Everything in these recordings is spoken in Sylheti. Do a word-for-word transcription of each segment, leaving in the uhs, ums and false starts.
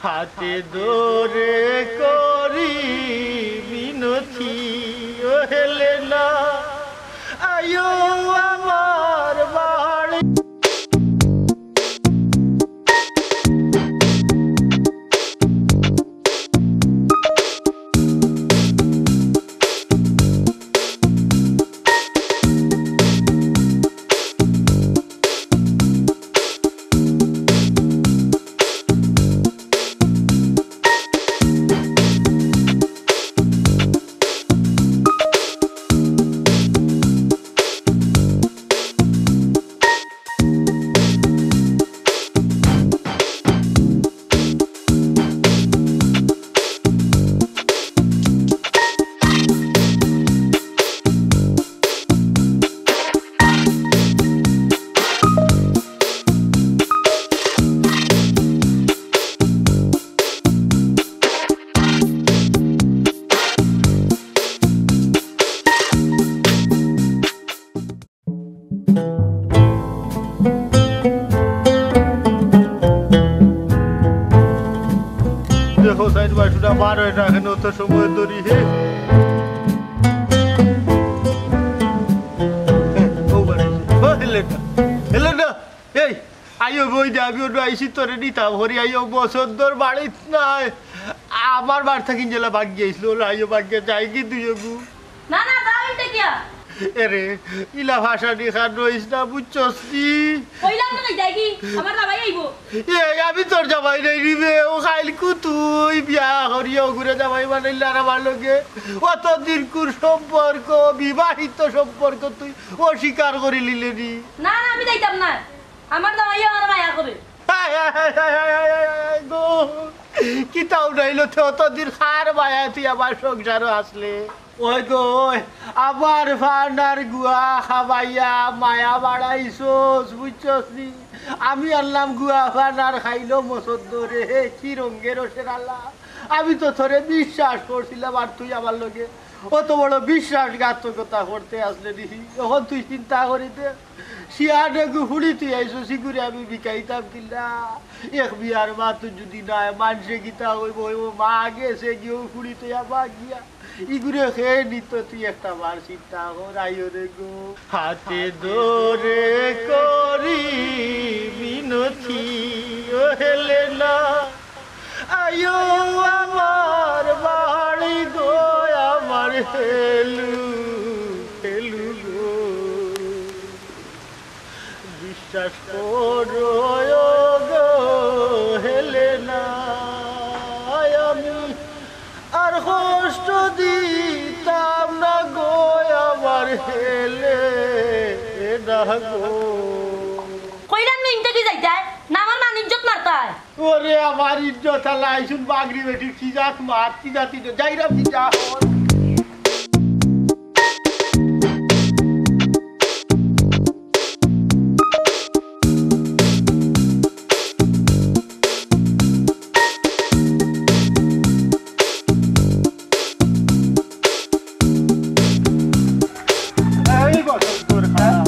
হাতে ধরে করি মিনতি, ও হেলেনা, আইও আমার বাড়ি। দেখো, সাইড বাসুটা বার হয় না কেন অত সময় ধরি, হে? ও বাড়ি, ও হেলেনা, হেলেনা, এই, আইও বই দে, আমি অনো আইছি তোরে নিতাম, হরি আইও, বসন্তর বাড়িত নাই। আমার বাড়ি থাকি যেলা ভাগি আইছিল, ওলা আইও ভাগি যাই কি তুই ওগু? না, না, যাও ইনতে গিয়া। এরে, ইলা ভাষা দি খান রইস না, বুঝছস নি? কইলাম না, যাই কি? আমার জামাই আইবো। এ, আমি তোর জামাই নাই রে বে, ও খাইল কু তুই বিয়া করিয়া ওগুরে জামাই বানাইলে আর আমার লগে। অত দীর্ঘ সম্পর্ক, বিবাহিত সম্পর্ক তুই অস্বীকার করি লিলে নি। না, না, আমি যাইতাম না। আমার জামাই আমার মায়া করে। হায়, হায়, হায়, হায়, হায়, হায়, হায়, হায়, গো। কিতাও নাইলো তে অতদিন খার মায়া তুই আমার সংসারও আসলে। ওই গো, ওই, আমার ফানার গুয়া খাবাইয়া মায়া বাড়াইছস, বুঝছস নি? আমি আনলাম গুয়া ফানার খাইলো মসদ্দরে, হে, কি রঙের ওসের আলা। আমি তো তোরে বিশ্বাস করছিলাম, আর তুই আমার লগে অত বড় বিশ্বাসঘাতকতা করতে আসলে নি। এখন তুই চিন্তা করি দে, শিয়ানে গু ফুড়ি তুই আইছো, সিগুরে আমি বিকাইতাম কিলা? এক বিয়ার মা তুই যদি নাই, মানষে গীতা হইব, হইব, মা গেছে গিয়েও ফুড়ি তুই আবার গিয়া। ইগুরে খেয়ে নিত তুই একটা বার চিন্তা কর, আইও রে গো। হাতে ধরে করি মিনতি, ও হেলেনা, আইও আমার বাড়ি গো, আমার হেলু, হেলু গো। বিশ্বাস করো ও গো হেলেনা, আমি আর কষ্ট দিতাম না গো, আমার হেলেনা গো। কইলাম না ইনতে কি যাইতায়? না আমার মান ইজ্জত মারতায়। ওরে আমার ইজ্জত আলা, আইছুন বাগরি বেটি, কি জাত মাত, কি জাতি তো, যাইরাম কি যা হর। এই বছর তোর খারাপ।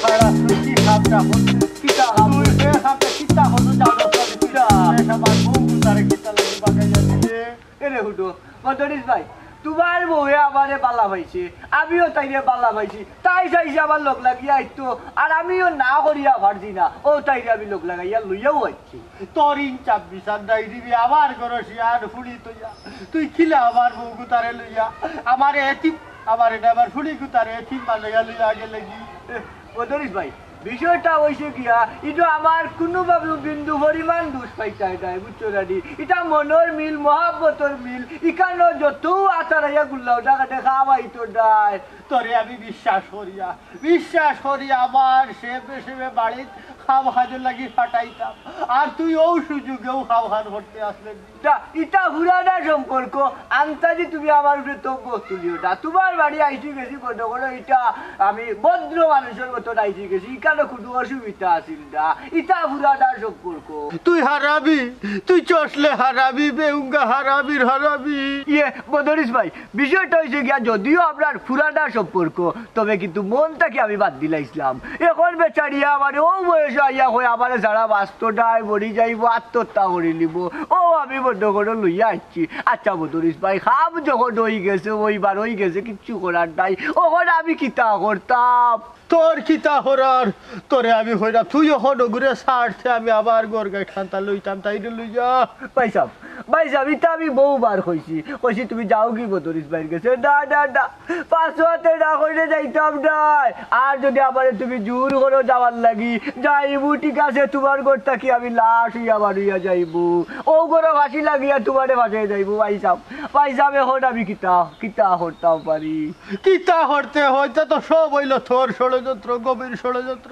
খারাপ, তুই কি খাপটা করছিস? কিতা খাপ? তুই যে খাপটা কিতা করছিস, জানো তো, কিতা? তুই আমার বউ তারে কিতা লাগে বাগাইয়া দিলে? এরে হুডো, মদরিস ভাই, তুমার বউয়ে আমারে বালা পাইছে, আমিও তাইরে বালা পাইছি। তাই চাইছে আমার লগ লাগিয়া আইতো, আর আমিও না করিয়া পারছি না। ও তাইরে আমি লগ লাগাইয়া লইয়াও আইছি। তোর ইন ছাব্বিশ আর নাই দিবি, আমার ঘরো শিয়ান ফুড়ি তইয়া। তুই খিলা আমার বউ গুতারে লইয়া, আমার এতিম, আমার এটা আমার ফুড়ি গুতারে এতিম বানাইয়া লইয়া আগে লাগি। এ, মদরিস ভাই, বিষয়টা অইছে গিয়া, ইটা আমার কুনুভাবে বিন্দু পরিমাণ দুষ পাইতায় নায়, বুঝছো না নি? ইটা মনর মিল, মহাব্বতর মিল, ইখানো যত আতারাইয়া গুল্লাও না কাটে খাওয়াইতো নায়। তোরে আমি বিশ্বাস করিয়া, বিশ্বাস করি আমার সেবে সেবে বাড়িত খাব খাজর লাগি ফাটাইতাম, আর তুই ও সুযোগেও খাব খান করতে আসলে। ইটা, ইটা পুরানা সম্পর্ক, আন্তাজি তুমি আমার উপরে তকবহ তুলিও না। তুমার বাড়ি আইছি গেছি মনে করো, ইটা আমি ভদ্র মানুষর মতন আইছি গেছি, ইখানো কুনু অসুবিধা আছিল না। ইটা পুরানা সম্পর্ক। তুই হারামি, তুই চসলে হারামি, বেহুঙ্গা হারামির হারামি। ইয়ে, মদরিস ভাই, বিষয়টা অইছে গিয়া, যদিও আমরার পুরানা সম্পর্ক, তবে কিন্তু মন থাকি আমি বাদ দিলাইছলাম। এখন বেচারিয়ে আমারে অউ বয়সো আইয়া কয় আমারে ছাড়া বাঁচতো নায়, মরি যাইবো, আত্মহত্যা করি নিবো। অউ আমি মনো করো লইয়া আইছি। আচ্ছা বদরিছ ভাই, কাম যখন অইগেছে, অইবার অইগেছে, কিচ্ছু করার নাই। অখন আমি কিতা করতাম? তোর কিতা করার? তোরে আমি কইরাম, তুই অখন অগুরে ছাড়তে আমি আবার ঘর গাই ঠান্তা লইতাম, তাইরে লইয়া। ভাইসাব, ভাইসাব, ইতা আমি বউবার কইছি, কইছি তুমি যাওগি বদরিছ ভাইর গেছে। না, না, না, পাঁচ ওয়াক্তে না কইলে যাইতাম নায়। আর যুদি আমারে তুমি জুর করো যাওয়ার লাগি, যাইমু, ঠিক আছে, তুমার ঘর থাকি আমি লাশ অইয়া বারইয়া যাইমু। অউ ঘরো ফাঁসি লাগিয়া তুমারে ফাঁসাই যাইমু, ভাইসাব। ভাইসাব, এখন আমি কিতা, কিতা করতাম পারি? কিতা করতে অয়, ইতা তো সব অইলো তোর ষড়যন্ত্র, গভীর ষড়যন্ত্র।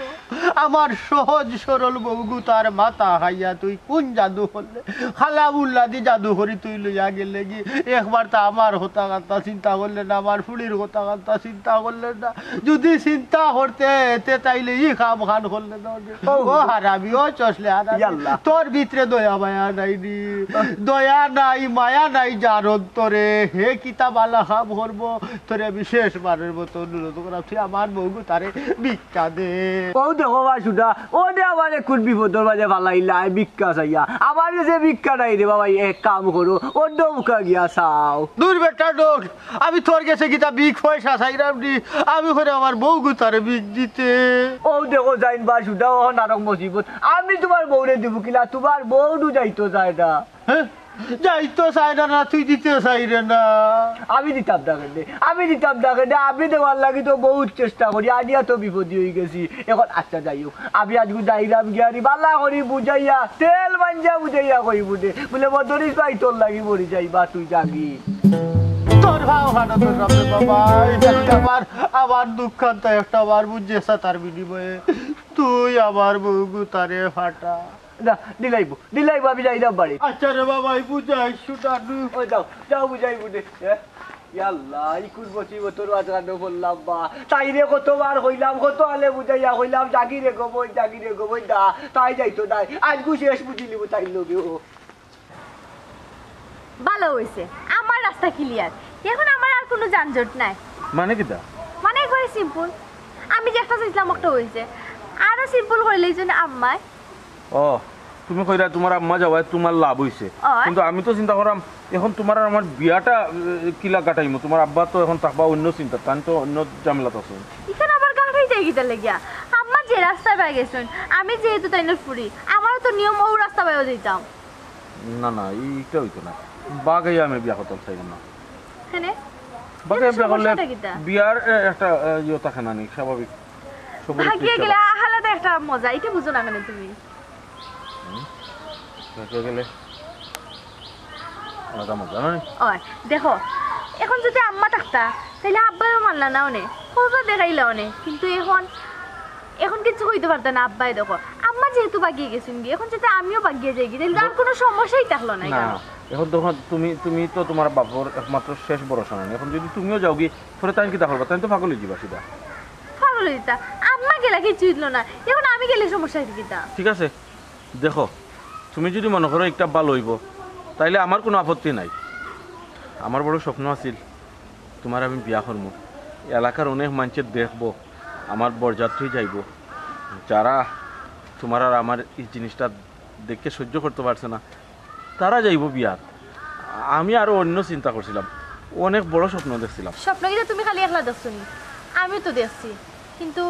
আমার সহজ সরল বউগুতার মাথা খাইয়া তুই কুন জাদু করলে? কালামুল্লাদি জাদু করি তুই লইয়া গেলেগি। একবার তো আমার কথা কান্তা চিন্তা করলে না, আমার ফুড়ির কথা কান্তা চিন্তা করলে না। যুদি চিন্তা করতে, তে তাইলে ই কাম খান করলে না। ও হারামি, ও চশলে হারামি। ইয়াল্লা। তোর ভিতরে দয়া মায়া নাই নি। দয়া নাই, মায়া নাই যার অন্তরে। হে কিতা বালা কাম করবো? তোরে আমি শেষবারের মতো অনুরোধ করাম, তুই আমার বউগুতারে ভিক্ষা দে। অউ দেখো ভাই সুদা, অউ দে আমারে কুন বিপদর মাঝে ফালাইলায় ভিক্ষা চাইয়া। আমার গেছে ভিক্ষা নাই রে বাবা, এক কাম করো, অন্য মুখা গিয়া চাও। দূর বেটা লোক, আমি তোর গেছে কিতা ভিক পয়সা চাইরাম নি? আমি করি আমার বউগুতারে ভিক দিতে। অউ দেখো যাইন ভাই সুদা, অখন আরক মুসিবত। আমি তুমার বউরে দিমু কিলা, তুমার বউ নু যাইতো চায় না। হে? যাইতো চায় না, না তুই দিতে চাইরে না। আমি দিতাম না কেনে, আমি দিতাম না কেনে, আমি দেওয়ার লাগি তো বউত চেষ্টা করি, আনিয়া তো বিপদি অইগেছি। এখন আচ্ছা যাই হউক, আমি আজকু যাইরাম গিয়া রে বালা করি বুঝাইয়া, তেল মাঞ্জা বুঝাইয়া কইমু নে, বুলে বদরিছ ভাই তোর লাগি মরি যাইবা, তুই যাগি। তোর ভাও হানো তোর সামনে বাবা, এই আমার, আমার দুঃখান্ত একটা আমার বুঝে সাতার বিনিময়ে তুই আমার বউগুতারে ফাটা। না, দিলাইবো, দিলাইবো, আমি যাইরাম বাড়ি। আচ্ছা রে বাবা, এই বুঝাই সুদানু। ওই যাও, যাও বুঝাই বুঝে। হ্যাঁ? ইয়াল্লা, ই কুন মুসিবতর মাঝখানো পড়লাম বা। তাইরে কতবার কইলাম, কত আলে বুঝাইয়া কইলাম, জাগি রে গো বইন, জাগি রে গো বইন, না, তাই যাইতো নায়। আজকু শেষ বুঝিলিমু তাইর লগে। ও। ভালা অইছে, আমার রাস্তা ক্লিয়ার। এখন আমার আর কুনু যানজট নাই। মানে কিতা? মানে একবারে সিম্পল। আমি যে একটা চাইছিলাম, একটা অইছে। আরো সিম্পল করিলাইছইন আম্মায়। ও, তুমি কইরা তুমার আম্মা যাওয়ায় তুমার লাভ অইছে। অয়। কিন্তু আমি তো চিন্তা করাম, এখন তুমার আর আমার বিয়াটা, এ, কিলা কাটাইমু? তুমার আব্বা তো এখন থাকবা অন্য চিন্তা, তান তো অন্য ঝামেলাত আছে। ইখান আবার গাঁঠাই যাই কিতা লাগিয়া? আম্মা যে রাস্তায় বায় গেছইন, আমি যেহেতু তাইনর ফুড়ি, আমারও তো নিয়ম অউ রাস্তা বায়ও যাইতাম। না, না, ই-, ইটা অইতো না। বাগাইয়া আমি বিয়া করতাম চাইরাম না। কেনে? বাগাইয়া বিয়া করলে সমস্যাটা কিতা? বিয়ার, এ, একটা, এ, ইয়ে থাকে না নি, স্বাভাবিক। সবর ভাগিয়া গেলে আলাদা একটা মজা, ইটা বুঝো না কেনে তুমি? হুম? বাগাইয়া গেলে আলাদা মজা, না নি? ওই, দেখো, এখন যুদি আম্মা থাকতা, তাইলে আব্বায়ও মানলা না অনে, কততা দেখাইলা অনে, কিন্তু এখন, এখন কিচ্ছু কইতে পারতা না আব্বায়। দেখো, আম্মা যেহেতু বাগিয়ে গেছইন গি, এখন যুদি আমিও বাগিয়ে যাই গি, তাইলে তো আর কুনু সমস্যাই থাকলো না না, এখানে। এখন তখন তুমি, তুমি তো তুমার বাপর একমাত্র শেষ ভরসা নানি। এখন যুদি তুমিও যাওগি, পরে তাইন কিতা করবা? তাইন তো পাগল অইযিবা সিধা। পাগল অইযিতা। আম্মা গেলা কিচ্ছু অইলো না, এখন আমি গেলে সমস্যা অইতো কিতা? ঠিক আছে, দেখো, তুমি যুদি মনো করো ইটা ভালা অইবো, তাইলে আমার কুনু আপত্তি নাই। আমার বড় স্বপ্ন আছিল, তুমার আমি বিয়া করমু, এলাকার অনেক মানষে দেখবো, আমার বরযাত্রী যাইবো, যারা তুমার আর আমার ই জিনিসটা দেখিয়া সহ্য করতে পারছে না, তারা যাইবো বিয়াত। আমি আরো অন্য চিন্তা করছিলাম, অনেক বড় স্বপ্ন দেখছিলাম। স্বপ্ন কিতা তুমি খালি একলা দেখছো নি? আমিও তো দেখছি, কিন্তু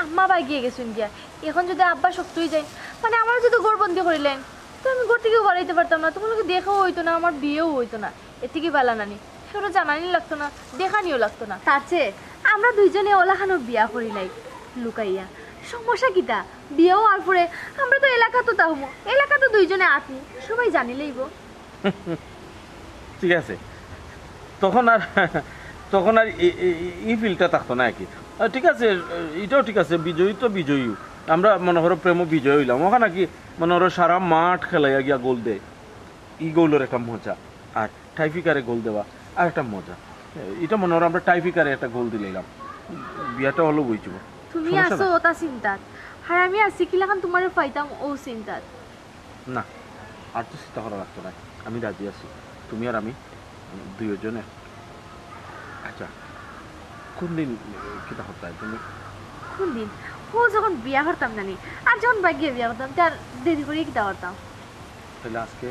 আম্মা বাগিয়ে গেছইন গিয়া। এখন যুদি আব্বা শক্ত অই যাইন, মানে আমারে যুদি ঘরবন্দি করিলাইন, তো আমি ঘর থাকি বারইতে পারতাম না, তুমার লগে দেখাও অইতো না, আমার বিয়াও অইতো না। এর থাকি ভালা নানি, কেউরে জানানি লাগতো না, দেখানিও লাগতো না। তার চেয়ে আমরা দুইজনে অলাখানো বিয়া করিলাই লুকাইয়া। সমস্যা কিতা? বিয়া অওয়ার পরে আমরা তো এলাকাত থাকমু, এলাকাত তো দুইজনে আত্মি, সবাই জানিলাইবো। ঠিক আছে, তখন আর, তখন আর ই, ই, ই, ই ফিলটা থাকতো না আর কি। আহ, ঠিক আছে, ইটাও ঠিক আছে, বিজয়ী তো বিজয়ী। আমরা মনো করো প্রেমো বিজয় অইলাম, অখান আর কি মনো করো সারা মাঠ খেলাইয়া গিয়া গোল দেয়, ই গোলর একটা মজা। আর টাইফিকারে গোল দেওয়া আর একটা মজা। ইটা মনো করো আমরা টাইফিকারে একটা গোল দিলাইলাম, বিয়াটা অইলো অইযিবো। তুমি সমস্যা আছো নাই। অতা চিন্তাত, আর আমি আছি কিলাখান তুমারে পাইতাম অউ চিন্তাত। না, আর তো চিন্তা করা লাগতো না, আমি রাজি আছি। তুমি আর আমি, উম, দুইওজনে। আচ্ছা, কোন দিন, এ, কিতা করতায় তুমি? কোন দিন? ও যখন বিয়া করতাম নানি, আর যখন বাগিয়ে বিয়া করতাম, তার দেরি করিয়া কিতা করতাম? তাইলে আজকে,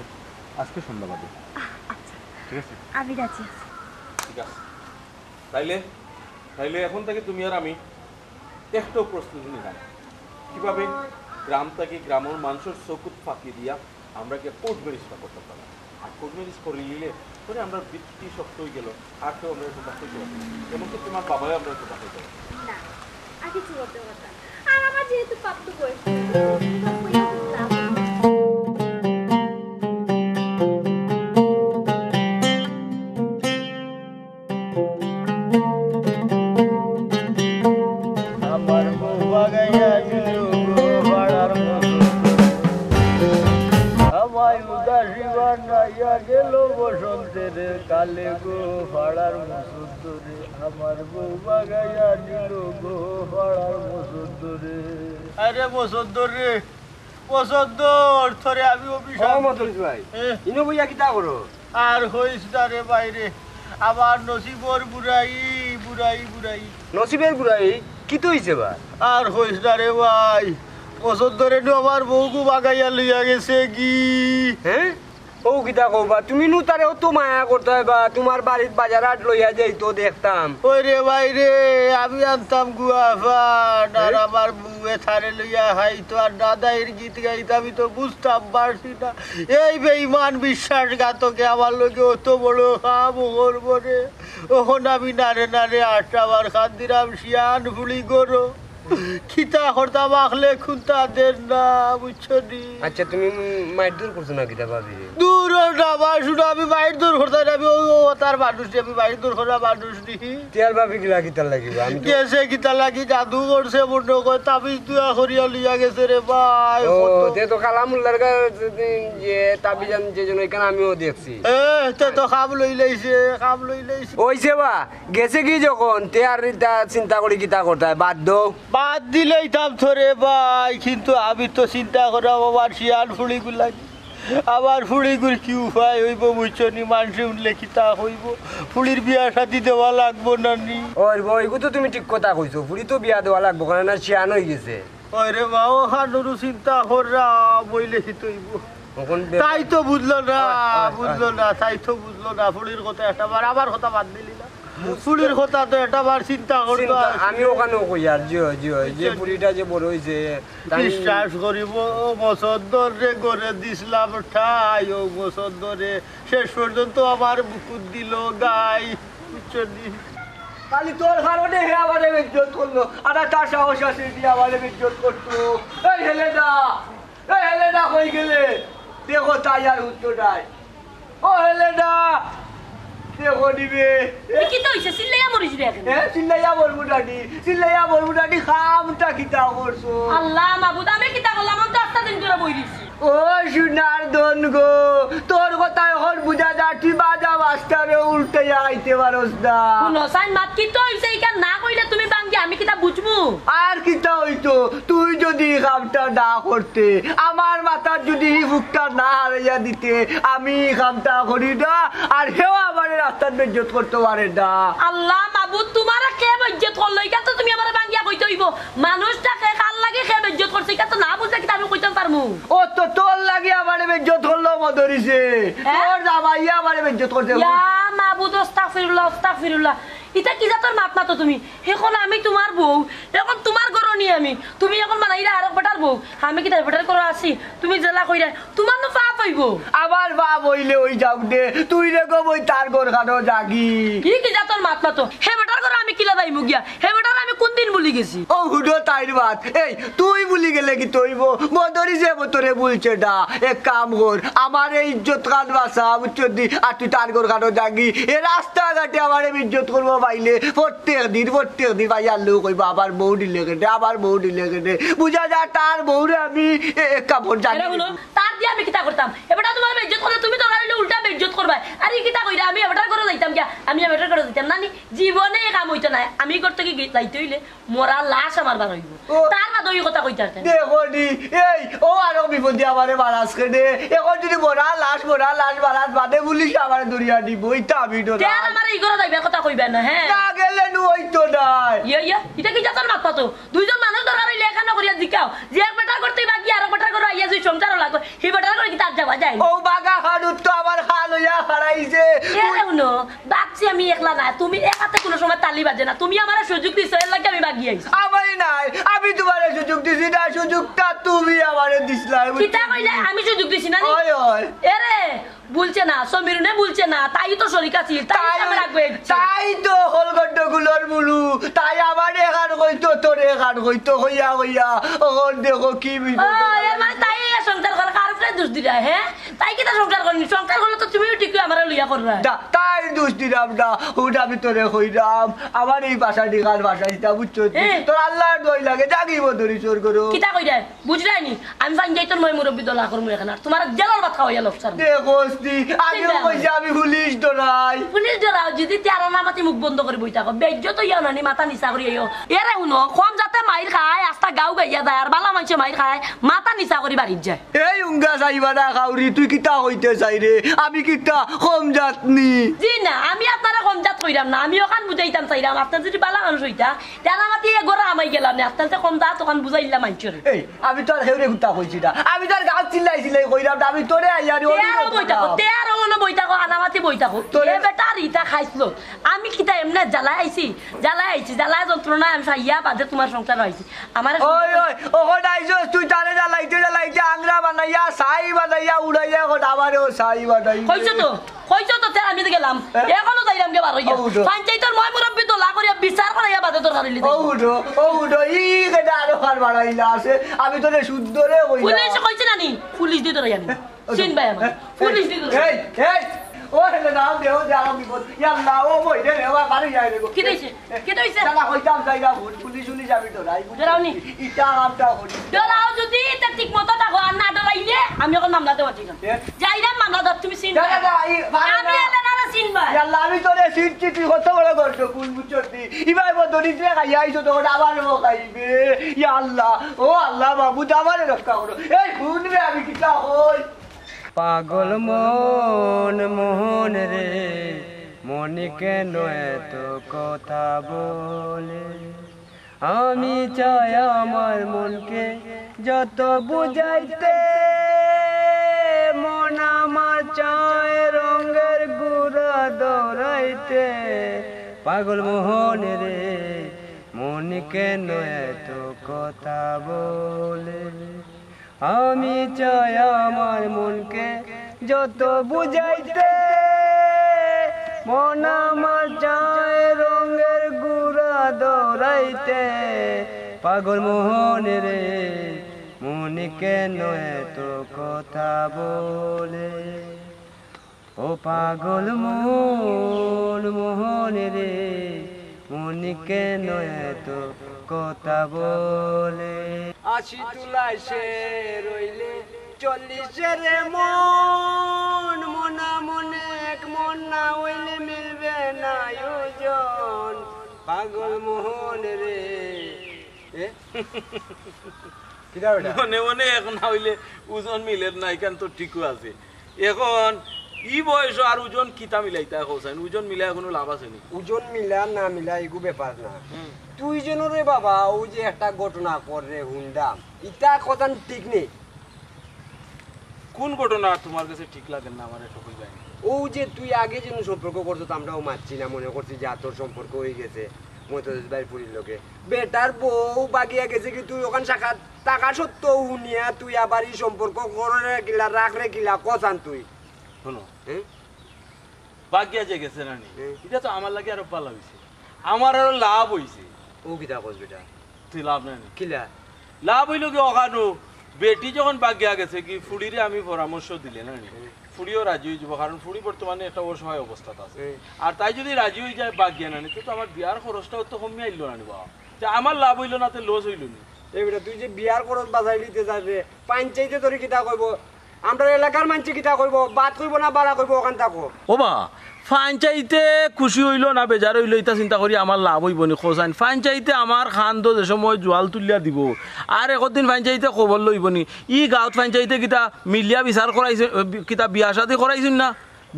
আজকে সন্ধ্যা বাদে। আহ, আচ্ছা, ঠিক আছে? আমি রাজি আছি। ঠিক আছে। তাইলে, তাইলে এখন থাকি তুমি আর আমি একটাও প্রস্তুতি নিলাম। কিভাবে গ্রাম থাকি গ্রামর মানষর চকুত ফাঁকি দিয়া আমরা গিয়া কোর্ট ম্যারেজটা করতাম পারি। আর কোর্ট ম্যারেজ করি নিলে পরে আমরা ভিত্তি শক্ত অইগেলো, আর কেউ আমরা এরকম কইতে পারবো না। এমনকি তোমার বাবাও আমরা এরকম কইতে পারবো না। না, আর কিছু করতে পারতাম না। আর আমার যেহেতু প্রাপ্ত বয়স, আমার বউ বাগাইয়া দিল গো পাড়ার মতো। আমায় উদাসী বানাইয়া গেল বসন্তের কালে গো পাড়ার মতো রে। আমার বউ বাগাইয়া দিল গো পাড়ার মতো রে। আরে মতো রে, মতো, তোরে আমি অভিশাপ ও মতো ভাই, এ? ইনো বইয়া কিতা করো? আর কইস না রে ভাই রে, আমার নসিবর বুড়াই, বুড়াই, বুড়াই। নসিবের বুড়াই? কিতা অইছে বা? আর কইস না রে ভাই, পছন্দরে নু আমার বউগু বাগাইয়া লইয়া গেছে গি। হ্যাঁ? ও কিতা কও বা? তুমি নু তারে অত মায়া করতায় বা, তোমার বাড়িত বাজার হাট লইয়া যাইতো দেখতাম। ওই রে ভাই রে, আমি আনতাম গুয়া পান, আর হ্যাঁ? আমার বউয়ে তারে লইয়া খাইতো, আর দাদাইর গীত গাইতো, আমি তো বুঝতাম পারছি না। এই বেঈমান বিশ্বাসঘাতকে আমার লগে অত বড় কাম করবো রে। অখন আমি নারে নারে আটটা বার কান্দিরাম শিয়ান ফুলি গরো। কিতা করতাম, আখলে খুন্তা দের না, বুঝছো নি? আচ্ছা, তুমি মাইর দূর করছো না কিতা ভাবি রে? দূর ও না, ভাই, শুনো, আমি মাইর দূর করতাম না, আমি ও, ও তার মানুষ নি, আমি মাইর দূর করা মানুষ নি। তিয়ার ভাবি কিলা কিতার লাগি বা? আমি তো গেছে কিতা লাগি, জাদু করছে মনে কয়, তাবিজ দুয়া করিয়া লইয়া গেছে রে ভাই, ও, কত তে তো কালামুল্লার গা-, যে তাবিজ আনছে, যেন এখানে আমিও দেখছি। এ, তে তো কাম লইলাইছে, কাম লইলাইছে। ওইছে বা, গেছে গি যখন, তে আর ইতা চিন্তা করি কিতা করতায়, বাদ দেও। বাদ দিলাইতাম তো রে ভাই, কিন্তু আমি তো চিন্তা করাম আমার শিয়ান ফুড়িগুর লাগি। আমার ফুড়িগুর কি উপায় অইবো, বুঝছো নি? মানষে হুনলে কিতা কইবো? ফুড়ির বিয়া শাদি দেওয়া লাগবো না নি? ওই বউ, ইগু তো তুমি ঠিক কথা কইছো, ফুড়ি তো বিয়া দেওয়া লাগবো, কারণ না শিয়ান অইগেছে। ওই রে বা, অখানরও চিন্তা কররাম, অইলে কিতা অইবো? অখন বে- তাই তো বুঝলো না, ওই, ওই, ওই। বুঝলো না, তাই তো বুঝলো না। ফুড়ির কথা একটা বার, আমার কথা বাদ দিলি না। ফুড়ির কথা তো একটা বার চিন্তা করতো চিন্তা, আছে। আমি অখানও কই আর, জি অয়, জি অয়, যে বুঝছো? ফুড়িটা যে বড় অইছে, তাই বিশ্বাস করিবো, ও মসদ্দর রে গরে দিছলাম ঠাই, ও মসদ্দরে শেষ পর্যন্ত আমার বুকুত দিল গাই, বুঝছো নি? খালি তোর কারণে হে আমারে বেইজ্জত করলো, আর তার সাহস আছে যে আমারে বেইজ্জত করতো। এই হেলেনা, এই হেলেনা কই গেলে? দেখো তাই আর উত্তর নাই। ও হেলেনা, দেখো নিবে। এ কিতা অইছে? চিল্লাইয়া মরিস রে এখন। এ চিল্লাইয়া মরমু ডাডি, চিল্লাইয়া মরমু ডাডি, কামটা কিতা করছো? আল্লাহ মাবুদ, আমি কিতা করলাম? আমি তো আস্তা দিন ধরে বই রইছি। ও সোনার ধন গো, তোর কথা এখন বুঝা যায়, তুই বাজা মাস্টারে উল্টে আইতে পারস না। হুনো, সাইন মাত কিতা অইছে, ইখান না কইলে তুমি বাঙ্গি, আমি কিতা বুঝমু? আর কিতা অইতো, তুই যদি ই কামটা না করতে, আমার মাথাত যদি ই ফুকটা না হারাইয়া দিতে, আমি ই কামটা করি না, আর হেও আমারে রাস্তাত বেইজ্জত করতে পারে না। আল্লাহ মাবুদ, তোমারে কে বেইজ্জত করলো? ইখান তো তুমি আমারে বাঙ্গিয়া কইতে অইবো। মানুষটা কে কার লাগি কে বেইজ্জত করছে, ইখান তো না বুঝলে কিতা আমি কইতাম পারমু? ও তো তোর লাগি আমারে বেইজ্জত করলো মদরিছে। হ্যাঁ? তোর জামাইয়ে আমারে বেইজ্জত করছে। ইয়া মাবুদ, আস্তাগফিরুল্লাহ, আস্তাগফিরুল্লাহ। ইটা কি জাতর মাত মাতো তুমি? এখন আমি তোমার বউ, এখন তোমার ঘরো নি আমি। তুমি এখন বানাইরা আরক বেটার বউ। আমি কিতা বেটার ঘরো আছি? তুমি যেলা কইরায়, তোমার নু পাপ অইবো। আমার পাপ অইলে অই যাউক দে, তুই রে গো বই তার ঘরখানো যাগি। ই কি জাতর মাত মাতো? হে বেটার ঘরো আমি কিলা যাইমু গিয়া? হে বেটারে আমি কোন দিন ভুলি গেছি? ও হুনো তাইর মাত। এই, তুই ভুলি গেলে কিতা অইবো? মদরিছে হে তোরে ভুলছে না। এক কাম কর, আমার এই ইজ্জতখান বাঁচা, বুঝছো নি? আর তুই তার ঘরখানো যাগি। এ রাস্তাঘাটে আমারে বেইজ্জত করবো পাইলে প্রত্যেক দিন, প্রত্যেক দিন ভাই আল্লু কইবো, "আমার বউ দিলে কেনে, আমার বউ দিলে কেনে।" বুঝা যায় তার বউরে আমি এ, এক কাপড় জাগি এরা হুনো, দিবো। তার দিয়া আমি কিতা করতাম? এ বেটা তোমারে বেইজ্জত করলে তুমি তো অইলে উল্টা বেইজ্জত করবায়। আর ই কিতা কইরা আমি এ বেটার ঘরো যাইতাম গিয়া? আমি এ বেটার ঘরো যাইতাম না নি। জীবনে ই কাম অইতো নায়। আমি ঘর থাকি গি-, যাইতে অইলে মরা লাশ আমার বার অইবো। ও। তার বাদে ই কথা কইতে পারতে না। দেখো নি, এই, ও আরো বিপদ। যদি আমারে মারাস কেনে, এখন যদি মরা লাশ, মরা লাশ মারাস বাদে পুলিশে আমারে ধরিয়া নিবো, ইতা আমি ডরাই। তে আর আমারে ই ঘরো যাইবার কথা কইবা না, হ্যাঁ? না গেলে নু অইতো নায়। ইয়া, ইয়া, ইটা কিতা জাতর মাত মাতো? দুইজন মানুষ দরকার অইলে একখানো করিয়া জিকাও। যে এক বেটার ঘর থাকি বাগিয়া আরক বেটার ঘরো আইয়া যদি সংসারও লাগো, হি বেটার ঘরো কিতা আর যাওয়া যায় না? ও বাগা খানুত তো আমার খাল অইয়া হারাইছে। এরে হুনো, বাগছি আমি একলা না, তুমি এক হাতে কুনু সময় তালি বাজে না, তুমি আমারে সুযোগ দিছো, এরলাগি আমি বাগি আইছি। আমি নাই, আমি তুমারে সুযোগ দিছি না, সুযোগটা তুমি আমারে দিছলায়, বুঝছো? কিতা কইলে? আমি সুযোগ দিছি না নি? অয়, অয়। এরে, ভুলছে না, সমীরুনে ভুলছে না, তাইও তো শরিক আছিল, তাই তাই, আমি রাখবো এই। তাই তো হকল গন্ডগোলর মুলু, তাই আমারে একখান কইতো, তোরে একখান কইতো, কইয়া কইয়া, অখন দেখো কি বিপদ। ও, এর মানে তাই এই সংসার করে, কার উপরে দোষ দিরা, হ্যাঁ? তাই কিতা সংসার করনি? সংসার করলে তো তুমিও ঠিকই আমারে লইয়া কররায়। দা-, তাই দোষ দিরাম না, হুন আমি তোরে কইরাম, আমার এই বাসা নিকাল বাসা দিতা, বুঝছো? এ। তোর আল্লার দোয়াই লাগে, জাগিব ধরি চোর করো। কিতা কইরায়? বুঝরায় নি? আমি পঞ্চায়েতর ময় মুরব্বি দলা করমু এখান, আর তুমার জেলর ভাত খাওয়াইয়া লোকসান। দেখোস নি, আগেও চিন্তা কইছি নাই। আমি পুলিশ ডরাই। পুলিশ ডরাও, যদি তেরা না মাতি মুখ বন্ধ করি বই থাকো, বেইজ্জত অইয়া নানি মাথা নিচা করি আইও। এরে হুনো, কম জাতে মাইর খায়, আস্তা গাউ গাইয়া যায়, আর বালা মানষে মাইর খায়, মাথা নিচা করি বাড়িত যায়। এই উঙ্গা যাইবা না খাউরি, তুই কিতা কইতে চাইরে? আমি কিতা কম জাত নি? জি না, আমি আপনারে কম জাত কইরাম না, আমি অখান বুঝাইতাম চাইরাম, আপনে যদি বালা মানুষ অইতা, তেরা মাতি এ ঘরো হামাই গেলা নে, আপনার যে কম জাত অখান বুঝাইলা মানষরে। এই, আমি তো আর হেউরে কুন্তা কইছি না, আমি তো আর গাছ চিল্লাই চিল্লাই কইরাম না, আমি তোরে আইয়া রে তেয়ারও বই থাকো, তেয়ারও অনো বই থাকো, আনামাতি বই থাকো। তোরে এ বেটার ইতা খাইছলো। আমি কিতা এমনে জ্বালায় আইছি, জ্বালায় আইছি, জ্বালায় যন্ত্রণায় আমি ফাইয়া বাদে তুমার সংসার আইছি। আমারে ওই, ওই, অখন আইছস তুই তারে জ্বালাইতে জ্বালাইতে আংরা বানাইয়া, ছাই বানাইয়া উড়াইয়া অখন আমারেও ছাই বানাই। কইছো তো, কইছো তো, তে আমি তো গেলাম। হ্যাঁ? এখনো যাইরাম গে বার অইয়া। ও উঠো। পঞ্চায়েতর ময় মুরব্বি দলা করিয়া বিচার করাইয়া বাদে দরকার অইলে ও উঠো, ও উঠো, ই কেডা আরো ফার বাড়াইলা আছে? আমি তোরে শুদ্ধ রে কইলাম। পুলিশে কইছে না নি? পুলিশ দি ধরাই আনি। চিন ভাই আমার। হ্যাঁ? পুলিশ দি ধরাই। এই, এই, ও হেলে নাম দেও, দে আমার বিপদ। ইয়াল্লা, ও বই রে, রে, ও বাড়ি যায় রে গো। কি দিছে? কিতা অইছে? শালা কইতাম যাইরা ভুল, পুলিশ উলিশ আমি ডরাই, বুঝছো? ডরাও নি? ইটা আমটা করি। ডরাও যদি ইটা ঠিক মতো থাকো, আর না ডরাইলে আমি অখন মামলা দেওয়া ঠিক আছে। এ? যাইরা মামলা দেওয়া, তুমি চিন যা, যা, যা, এই, পারে আমি না। এলে না, না চিন ভাই। ইয়াল্লা, আমি তোরে চিনছি, তুই কত বড় গর্দ, কোন বুঝছস তুই? ইবাই বড় দরিদ্রে খাইয়া আইছো, তখন আমারে ও খাইবে। ইয়া আল্লাহ, ও আল্লাহ, মাবুদ, আমারে রক্ষা করো। এই, হুন রে, আমি কিতা কই? পাগল মন, মন রে, মন কেন এত কথা বলে? আমি চাই আমার মনকে যত বুঝাইতে, মন আমার চায় রঙের ঘুড়া দৌড়াইতে। পাগল মন রে, মন কেন এত কথা বলে? আমি চাই আমার মনকে যত বুঝাইতে, মন আমার চায় রঙের ঘুড়া দৌড়াইতে। পাগল মন রে, মন কেন এত কথা বলে? ও পাগল মন, মন রে, মন কেন এত কথা বলে? আশি তুলায় সে রইলে চল্লিশের মন, মন এমন এক মন না হইলে মিলবে না ওজন। পাগল মন রে। এ? কিতা বেটা? মনে মনে এক না হইলে ওজন মিলের না, ইখান তো ঠিকও আছে। এখন ই বয়স আর ওজন কিতা মিলাইতা কও চাইন? ওজন মিলাই কুনু লাভ আছে নি? ওজন মিলা না মিলা ইগু ব্যাপার না। হুম। তুই যেন রে বাবা, অউ যে একটা ঘটনা কররে হুনলাম, ইতা কথান ঠিক নি। কোন ঘটনা তুমার গেছে ঠিক লাগের না, আমারে একটু কইবায় নি? অউ যে তুই আগে যেন সম্পর্ক করছত, আমরাও মাতছি না, মনে করছি যে তোর সম্পর্ক অইগেছে মতজ ভাইর ফুড়ির লগে। বেটার বউ বাগিয়া গেছে কি, তুই অখান শাখাত থাকা সত্ত্বেও হুনিয়া তুই আবার ই সম্পর্ক কররে কিলা, রাখরে কিলা, কছান তুই? হুনো, হুম? বাগিয়া যে গেছে না নি, হুম। ইটা তো আমার লাগি আরো ভালা অইছে, আমার আরো লাভ অইছে। অউ কিতা কছ বেটা? তুই লাভ নাই নি? কিলা? লাভ অইলো কি অখানো, বেটি যখন বাগিয়া গেছে কি, ফুড়িরে আমি পরামর্শ দিলে না নি, হুম। ফুড়িও রাজি অইযিবো, কারণ ফুড়ি বর্তমানে একটা অসহায় অবস্থাত আছে। হুম। আর তাই যদি রাজি অইযায় বাগিয়া না নি, তে তো আমার বিয়ার খরচটাও তো কমিয়া আইলো না নি বাবা। তে আমার লাভ অইলো না, তে লস অইলো নি। এ বেটা, তুই যে বিয়ার খরচ বাচাই লিতে যাবে, পঞ্চায়েতে তোরে কিতা কইবো? আমরার এলাকার মানষে কিতা কইবো? বাদ কইবো না বাড়া কইবো, অখান থাকো। ও বা, পঞ্চায়েতে খুশি অইলো না বেজার অইলো, ইতা চিন্তা করি আমার লাভ অইবো নি? কও চাইন, পঞ্চায়েতে আমার কান্দো যে সময় জোয়াল তুলিয়া দিবো, আর একদিন পঞ্চায়েতে খবর লইবো নি? ই গাঁওত পঞ্চায়েতে কিতা মিলিয়া বিচার করাইছে, কিতা বিয়া শাদি করাইছইন না?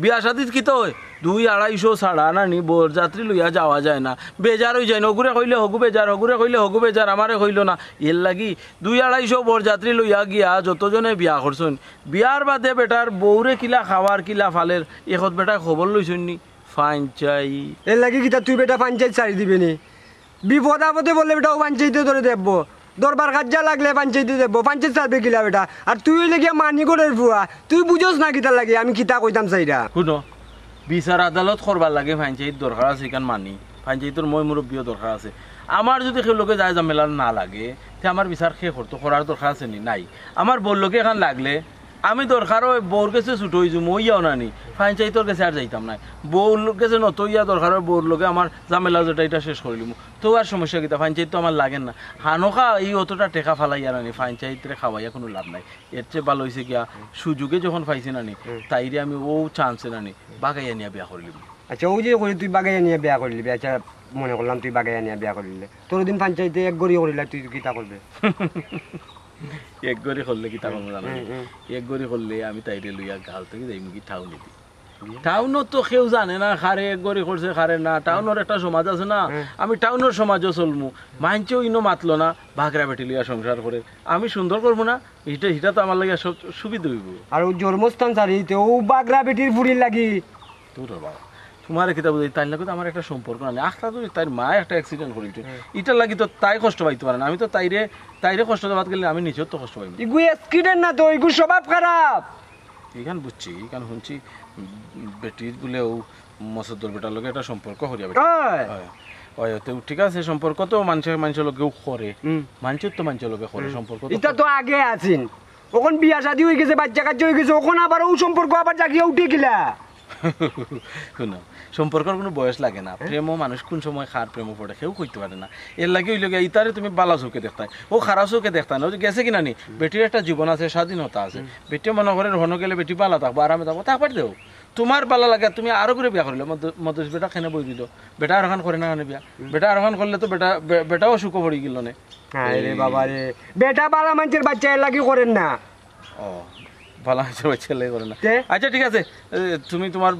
বিয়া শাদিত কিতা অয়? দুই আড়াইশো ছাড়া নানি বরযাত্রী লইয়া যাওয়া যায় না, বেজার অইযায় না। অগুরে কইলে হগু বেজার, হগুরে কইলে হগু বেজার, আমারে কইলো না। এরলাগি দুই আড়াইশো বরযাত্রী লইয়া গিয়া যতজনে বিয়া করছইন, বিয়ার বাদে বেটার বউরে কিলা খাওয়ার, কিলা ফালের, একত বেটায় খবর লইছইন নি? পঞ্চায়েত। এরলাগি কিতা তুই বেটা পঞ্চায়েত ছাড়ি দিবে নি? বিপদ আপদে বলে বেটা অউ পঞ্চায়েতে তোরে দেখবো, দরবার কাজ্জা লাগলে পঞ্চায়েতে দেখবো, পঞ্চায়েত ছাড়বে কিলা বেটা? আর তুই অইলে গিয়া মানি ঘরর ফুয়া, তুই বুঝোস না কিতার লাগি আমি কিতা কইতাম চাইরাম। হুনো, বিচার আদালত করবার লাগি পঞ্চায়েত দরকার আছে, ইখান মানি, পঞ্চায়েতর ময়-মুরব্বিও দরকার আছে। আমার যুদি কেউর লগে যায় ঝামেলা না লাগে, তে আমার বিচার কে করতো, করার দরকার আছে নি? নাই। আমার বউর লগে ইখান লাগলে আমি দরকার অয় বউর গেছে ছুটো অইযিমু, অইয়াও না নি, পঞ্চায়েতর গেছে আর যাইতাম নায়। বউর গেছে নত অইয়া দরকার অয় বউর লগে আমার ঝামেলা যেটা ইটা শেষ করিলিমু। তো আর সমস্যা কিতা, পঞ্চায়েত তো আমার লাগের না। হানোকা ই অতটা টেকা ফালাইয়া নানি পঞ্চায়েতরে খাওয়াইয়া কুনু লাভ নাই। এর চেয়ে ভালা অইছে গিয়া সুযোগে যখন পাইছি নানি, হুম। তাইরে আমি অউ chance-এ নানি বাগাইয়া নিয়া বিয়া করিলিমু। আচ্ছা, অউ যে কইলে তুই বাগাইয়া নিয়া বিয়া করিলিবে, আচ্ছা, মনে করলাম তুই বাগাইয়া নিয়া বিয়া করিলিলে, তোর দিন পঞ্চায়েতে এক ঘরই করিলা, তুই কিতা করবে? এক ঘরই করলে কিতা করমু জানো নি? হুম, হুম। এক ঘরই করলে আমি তাইরে লইয়া গাঁও থাকি যাইমু গি টাউনেদি। টাউনো তো কেউ জানে না কারে এক ঘরই করছে, কারে না। টাউনর একটা সমাজ আছে না, হুম। আমি টাউনর সমাজো চলমু। মাইনষেও ইনো মাতলো না, বাগরা বেটি লইয়া সংসার করের। আমি সুন্দর করমু না, ইটা, ইটা তো আমার লাগি সব সুবিধা অইবো। আর অউ জন্মস্থান ছাড়ি দিতে, অউ বাগরা বেটির ফুড়ির লাগি। দূর হ বাবা, তুমারে কিতা বুঝাই, তাইর লগে তো আমার একটা সম্পর্ক নাই। আখতা তো তাইর মায় একটা accident করিলিছে। হুম। ইটার লাগি তো তাই কষ্ট পাইতো পারে না। আমি তো তাইরে, তাইরে কষ্ট দেওয়াত গেলে আমি নিজেও তো কষ্ট পাইমু। ইগু accident না তো, ইগু স্বভাব খারাপ। ইখান বুঝছি, ইখান হুনছি, উম, বেটির বুলে অউ মসদ্দর বেটার লগে একটা সম্পর্ক করিয়া বেটা। অয়। অয়। অয়, তো ঠিক আছে, সম্পর্ক তো মানষে মানষর লগেও করে। হুম। মানষর তো মানষর লগে করে, হুম। সম্পর্ক তো ইটা করে। তো আগে আছিল। অখন বিয়া শাদি অইগেছে, বাইচ্চা কাইচ্চা অইগেছে, অখন আবার অউ সম্পর্ক আবার জাগিয়া উঠে গেলা। হুনো, সম্পর্কর কুনু বয়স লাগে না। হ্যাঁ? প্রেমও মানুষ কুন সময় কার প্রেমো পড়ে কেউ কইতো পারে না। এরলাগি অইলো গিয়া ইতারে তুমি বালা চউখে দেখতায়, অউ খারাপ চউখে দেখতায় না। অউ যে গেছে কিনা নি, হুম। বেটির একটা জীবন আছে, স্বাধীনতা আছে। হুম। বেটিয়ে মনো করের হনো গেলে বেটি বালা থাকবো, আরামে থাকবো, থাকবার দেও। তুমার বালা লাগে, তুমি আরো করি বিয়া করিলাও, মদ-, মদইছ বেটা কেনে বই দিলো? বেটা আরোখান করে না কেনে বিয়া? হুম। বেটা আরোখান করলে তো বেটা, বে-, বেটাও সুখো পড়ি গেলো নে। হায় রে এই বাবা রে, বেটা বালা মানষর বাইচ্চা এরলাগি করের না। ও, বালা মানষর বাইচ্চা এরলাগি করের না। তে? আচ্ছা, ঠিক আছে, এ, তুমি তুমার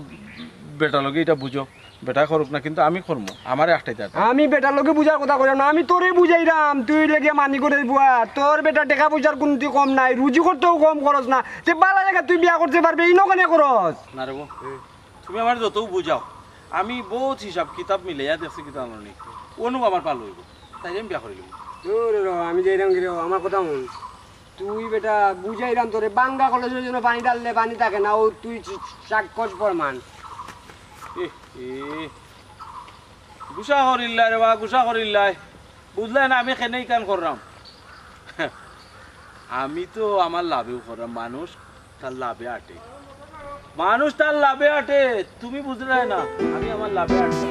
বেটার লগে ইটা বুঝো, বেটায় করুক না, কিন্তু আমি করমু, আমারে আটকাইতা পারতা না। আমি বেটার লগে বুঝার কথা কইরাম না, আমি তোরে বুঝাইরাম, তুই অইলে গিয়া মানি ঘরর ফুয়া, তোর বেটা টেকা পয়সার কুন্তা কম নাই, রুজি করতেও কম খরচ না, তে বালা জাগাত তুই বিয়া করতে পারবে, ইনো কেনে করস? না রে বউ, তুমি আমারে যতউ বুঝাও, আমি বউত হিসাব কিতাব মিলাইয়া দেখছি কিতা জানো নি, অনু আমার ভালা অইবো, তাইরে আমি বিয়া করিলিমু। দূর রে, আমি যাইরাম গি রে, আমার কথা হুন। তুই বেটা বুঝাইরাম তোরে, ভাঙ্গা কলসর জন্য পানি ঢাললে পানি থাকে না, অউ তুই স-, সাক্ষস প্রমাণ। এ, এ, গুসা করিল্লায় রে বা, গুসা করিল্লায়। বুঝলায় না আমি কেনে ইখান কররাম? আমি তো আমার লাভেউ কররাম, মানুষ তার লাভে আটে। মানুষ তার লাভে আটে, তুমি বুঝলায় না, আমি আমার লাভে আটে।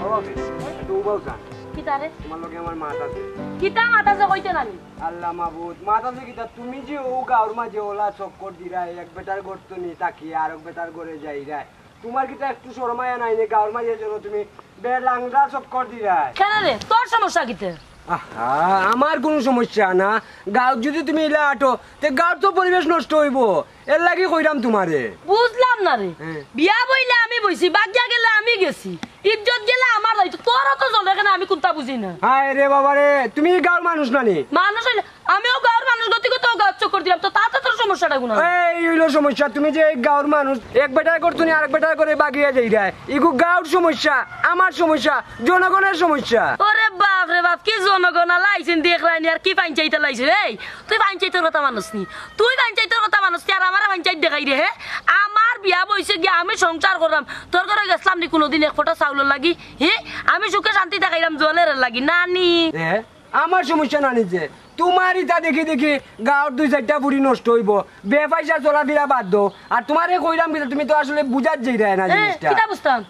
ও ভাবি, একটু উবাও চান। কিতা রে? তুমার লগে আমার মাত আছে। কিতা মাত আছে কইতে নানি? আল্লাহ মাবুদ, মাত আছে কিতা? তুমি যে অউ গাঁওর মাঝে অলা চক্কর দিরায়, এক বেটার ঘর তনে থাকিয়া আরক বেটার ঘরে যাইরায়, তুমার কিতা একটু শরম হায়া নাই নি? গাঁওর মাঝে যেন তুমি বেলাংরা চক্কর দিরায়। কেনে রে, তোর সমস্যা কিতা? আহা, আমার কুনু সমস্যা না। গাঁওত যুদি তুমি ইলা আটো, তে গাঁওর তো পরিবেশ নষ্ট অইবো। এরলাগি কইরাম তুমারে। বুঝলাম না রে। হ্যাঁ। বিয়া বইলে আমি বইছি, বাগিয়া গেলে আমি গেছি। ইজ্জত গেলে আমার দায়িত্ব। তোর অত জ্বলে কেনে আমি কুন্তা বুঝি না। হায় রে বাবা রে, তুমি গাঁওর মানুষ না নি? মানুষ অইলে আমিও গাঁওর মানুষ, গতিকে তো গাঁওর চক্কর দিরাম, তো তাতে তোর সমস্যাটা কুন? এই অইলো সমস্যা, তুমি যে এই গাঁওর মানুষ, এক বেটার ঘর তনে আরক বেটার ঘরে বাগিয়া যাইরায়, ইগু গাঁওর সমস্যা, আমার সমস্যা, জনগণর সমস্যা। ওরে বাপ রে বাপ, কি জনগণ আলা আইছইন দেখরায়নি, আর কি পঞ্চায়েত আলা আইছইন। এই, তুই পঞ্চায়েতর কথা মানস নি, তুই পঞ্চায়েতর কথা মানস নি, আর আমারে পঞ্চায়েত দেখাইরে, হে? আমার বিয়া বইছে গিয়া, আমি সংসার কররাম, তোর ঘরো গেছলাম নি কুনুদিন এক ফটা চাউলর লাগি? হে, আমি সুখে শান্তি থাকাইরাম জোয়ালের লাগি, নানি। এ? আমার সমস্যা না নিজে, তুমার ইতা দেখি দেখি গাঁওর দুই চাইরটা ফুড়ি নষ্ট অইবো। বেপয়সা চলাফিরা বাদ দেও। আর তুমারে কইরাম কিতা, তুমি তো আসলে বুঝার যাইরায় না এ, জিনিসটা। কিতা বুঝতাম?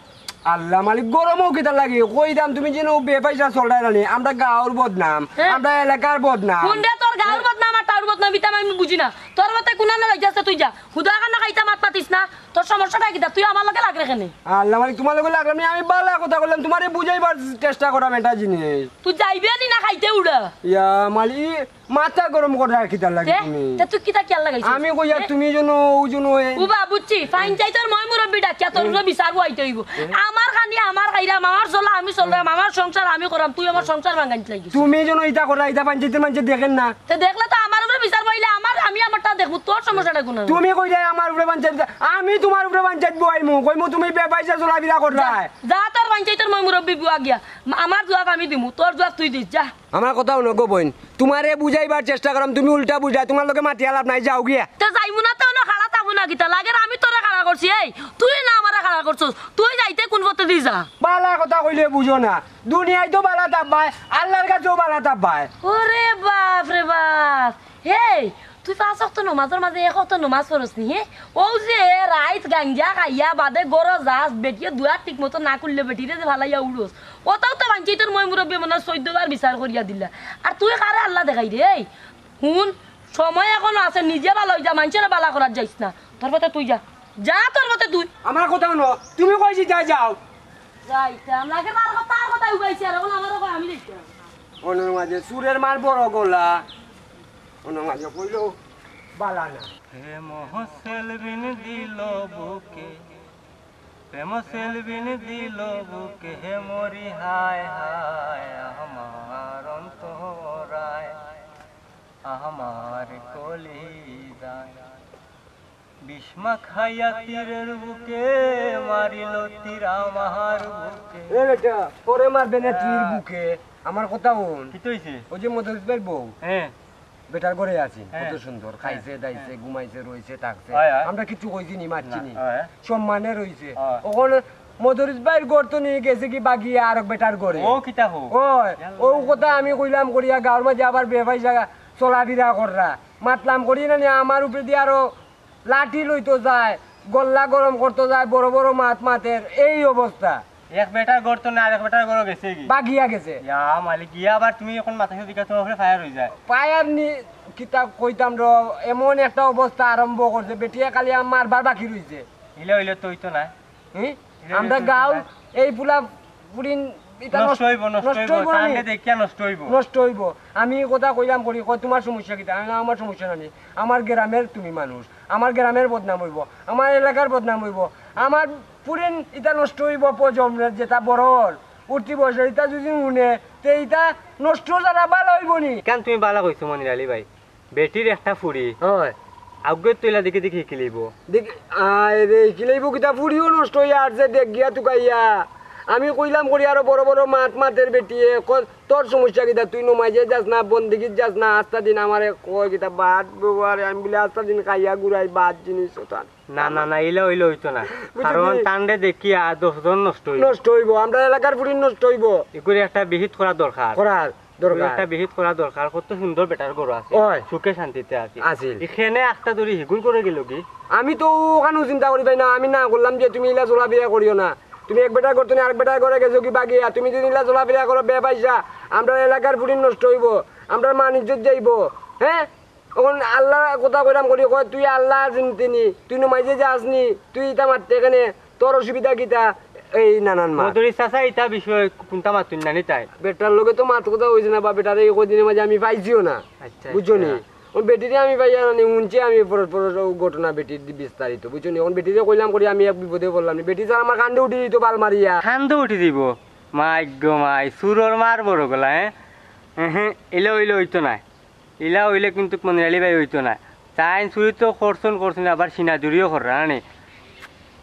আল্লাহ মালিক, গরমও কিতা লাগে? কইরাম তুমি যেন বেপয়সা চলরায় না নি। আমরা গাঁওর বদনাম, হ্যাঁ। আমরা এলাকার বদনাম। কোনটা তোর গাঁওর বদনাম আর তার বদনাম, ইতা আমি বুঝি না। তোর মতে কোন না যাইতে আছে তুই যা। হুদা খানা খাইতা মাত পাতিস না। তোর সমস্যাটা কিতা? তুই আমার লগে লাগরে কেনে? আল্লাহ মালিক, তুমার লগে লাগলাম নি, আমি বালা কথা কইলাম, তুমারে বুঝাইবার চেষ্টা করাম এটা জিনিস। তুই যাইবে নি না খাইতে উড়া? ইয়া মালিক, মাথা গরম করার কিতার লাগি তে? তুমি? তে তুই কিতা কিয়ার লাগাইছিস? আমি কইয়া এ? তুমি যেন, ও যেন এ- উবা, বুঝছি। ফাইন চাই তোর ময় মুরব্বি ডাকিয়া তোর উপরে বিচার বওয়াইতে অইবো। আমার খানি আমার খাইরাম, আমার চলা আমি চলরাম, আমার সংসার আমি করাম, তুই আমার সংসার ভাঙাইতে লাগিস। তুমি যেন ইতা করা, ইতা পঞ্চায়েতের মানষে দেখের না। তে দেখলে তো আমার উপরে বিচার বওয়াইলে আমার, আমি আমারটা দেখমু, তোর সমস্যাটা কোন? তুমি কইরায় আমার উপরে পঞ্চায়েত, আমি তুমার উপরে পঞ্চায়েত বওয়াইমু, কইমু তুমি বেপয়সা চলাফিরা কররায়। যা তোর পঞ্চায়েতের ময় মুরব্বি বুয়া গিয়া, আমার জুয়াব আমি দিমু, তোর জুয়াব তুই দিস, যা। আমার কথা হুনো গো বইন, তুমারে বুঝাইবার চেষ্টা করাম, তুমি উল্টা বুঝরায়, তুমার লগে মাতিয়া লাভ নাই, যাও গিয়া। তে যাইমু না, তে অনো খাড়া থাকমু না কিতা? লাগের আমি তোরে খাড়া করছি, এই তুই না আমারে খাড়া করছস, তুই যাইতে কোন পথে দি যা। বালা কথা কইলে বুঝো না, দুনিয়াত তো বালা থাকবায়, আল্লার কাছেও বালা থাকবায়। ওরে বাপ রে বাপ, এই তুই পাঁচ ওয়াক্ত নমাজর মাঝে এক ওয়াক্ত নমাজ পড়স নি, হে? অউ যে রাইত গাঞ্জা খাইয়া বাদে ঘরো যাস, বেটিয়ে দুয়ার ঠিক মতো না খুললে বেটিরে যে ফালাইয়া উড়স, অতাও তো মানষে তোর ময় মুরব্বি মনে অয় চৈদ্দ বার বিচার করিয়া দিলা। আর তুই কারে আল্লা দেখাইরে? এই হুন, সময় এখনো আছে, নিজে বালা অই যা, মানষরে বালা করাত যাইস না। তোর পথে তুই যা, যা তোর পথে তুই। আমার কথা হুনো, তুমি কইছি যা, যাও। যাইতাম লাগে, তার কথা, তার কথা উগাইছে, আর এখন আমারও কয় আমি যাইতাম। অনর মাঝে চুরের মার বড় গলা, অনর মাঝে কইলো বালা না। প্রেম সেলবিন দিল বুকে, প্রেম সেলবিন দিল বুকে, হে মরি হায় হায়, আমার অন্তরায়, আমার কলিজায়। বিষ মাখাইয়া তীরের বুকে, মারিল তীর আমার বুকে। এ বেটা, পরে মারবে না তীর বুকে। আমার কথা হুন। কিতা অইছে? ওই যে মদরিছ ভাইর বউ। হ্যাঁ। বেটার ঘরে আছে, হ্যাঁ। কত সুন্দর। খাইছে, হ্যাঁ। দাইছে, হ্যাঁ। ঘুমাইছে, রইছে, থাকছে। হয়, হয়। আমরা কিচ্ছু কইছি নি, মারছি না, নি। হয়। সম্মানে রইছে। হয়। অখন মদরিছ ভাইর ঘর তো নিয়া গেছে কি বাগিয়া আরক বেটার ঘরে। ও কিতা হো? ওই, ইয়াল্লা। ও কথা আমি কইলাম করিয়া গাঁওর মাঝে আবার বেপয়সা চলাফিরা কররা। মাতলাম করি না নি, আমার উপরেদি আরো লাঠি লইতো যায়, গল্লা গরম করতো যায়, বড় বড় মাত মাতের, এই অবস্থা। এক বেটার ঘর তো না, আরেক বেটার ঘরো গেছে কি? বাগিয়া গেছে। ইয়া মালিক, গিয়া আবার তুমি অখন মাতাইছো দিকা, তোমার উপরে ফায়ার অই যায়। ফায়ার নি, কিতা কইতাম রে, এমন একটা অবস্থা আরম্ভ করছে, বেটিয়ে খালি আমার মারবার বাকি রইছে। ইলা অইলে তো অইতো না। হুম? ইলা অইলে আমরা তো অইতো গাঁও না। এই পুলা পুরিন ইটা নষ্ট নষ্ট, অইবো, নষ্ট নষ্ট অইবো, অইবো না নি? তানরে দেখিয়া নষ্ট অইবো। নষ্ট অইবো। আমি এই কথা কইলাম করি, কয়, "তুমার সমস্যা কিতা?" আমি কইলাম, "আমার সমস্যা না নি, আমার গ্রামের তুমি মানুষ, আমার গ্রামের বদনাম অইবো, আমার এলাকার বদনাম অইবো, আমার পুরিন ইটা নষ্ট অইবো, প্রজন্মের যেটা বড় অর, উঠতি বয়সের ইটা যদি হুনে, তে ইটা নষ্ট ছাড়া বালা অইবো নি?" কেন তুমি বালা কইছো মনির আলী ভাই? বেটির একটা ফুড়ি। হয়। আগুয়ে তৈলা দেখি দেখি হিকিলিব। দেখ, আয় রে, হিকিলিব কিতা ফুড়িও নষ্ট অইয়া আর যে দেখ গিয়া তুকাইয়া। আমি কইলাম করি আরো বড় বড় মাত মাতের বেটিয়ে, ক-, তোর সমস্যা কিতা? তুই নমাজে যাস না, বন্দিগিত যাস না, আস্তা দিন আমারে কয় কিতা বাদ ব্যবহারে, আমি বলে আস্তা দিন খাইয়া ঘুরাই বাদ জিনিস ওটা। না, না, না, ইলা অইলে অইতো না। বুঝলি? কারণ তানরে দেখিয়া দশ জন নষ্ট অইবো। নষ্ট অইবো, আমরা এলাকার ফুড়ি নষ্ট অইবো। ইগুরে একটা বিহিত করা দরকার। করার। দরকার। একটা বিহিত করা দরকার, কত সুন্দর বেটার ঘর আছে, অয়। সুখে শান্তিতে আছে। আছিল। ইখানে একটা ধরি হিগুর ঘরো গেল কি? আমি তো অখানও চিন্তা করি পাই না, আমি না করলাম যে তুমি ইলা চলাফিরা করিও না। তুমি এক বেটার ঘর থনে আরেক বেটার ঘরে গেছো কি বাগিয়া, তুমি যদি ইলা চলাফিরা করো বেপয়সা, আমরা এলাকার ফুড়ি নষ্ট অইবো, আমরা মান ইজ্জত যাইবো, হ্যাঁ? অখন আল্লার কথা কইরাম করি, কয়, "তুই আল্লা চিনতে নি, তুই নমাজে যাস নি, তুই ইতা মাততে কেনে, তোর অসুবিধা কিতা?" এই নানান মাত। মদরিছ চাচা, ইতা বিষয়ে কুনতা মাতুন না নি তাই? বেটার লগে তো মাত কথা অইছে না, বা বেটারে এই কয়দিনর মাঝে আমি পাইছিও না। আচ্ছা, বুঝছো নি? আচ্ছা। অউ বেটিরে আমি পাইয়া না নি, হুনছি আমি পরশ পরশ অউ ঘটনা বেটির দি বিস্তারিত, বুঝছো নি? অখন বেটিরে কইলাম করি আমি এক বিপদে পড়লাম নি, বেটি ছাড়া আমার কান্দে উঠি দিত বাল মারিয়া। কান্দে উঠি দিব? মাই গো মাই, চুরর মার বড় গলা, হ্যাঁ? হ্যাঁ, হ্যাঁ, ইলা অইলে অইতো নায়। ইলা অইলে কিন্তু মনির আলী ভাই অইতো না। তাইন চুরি তো করছইন, করছইন, আবার সিনা চুরিও কররা, না নি?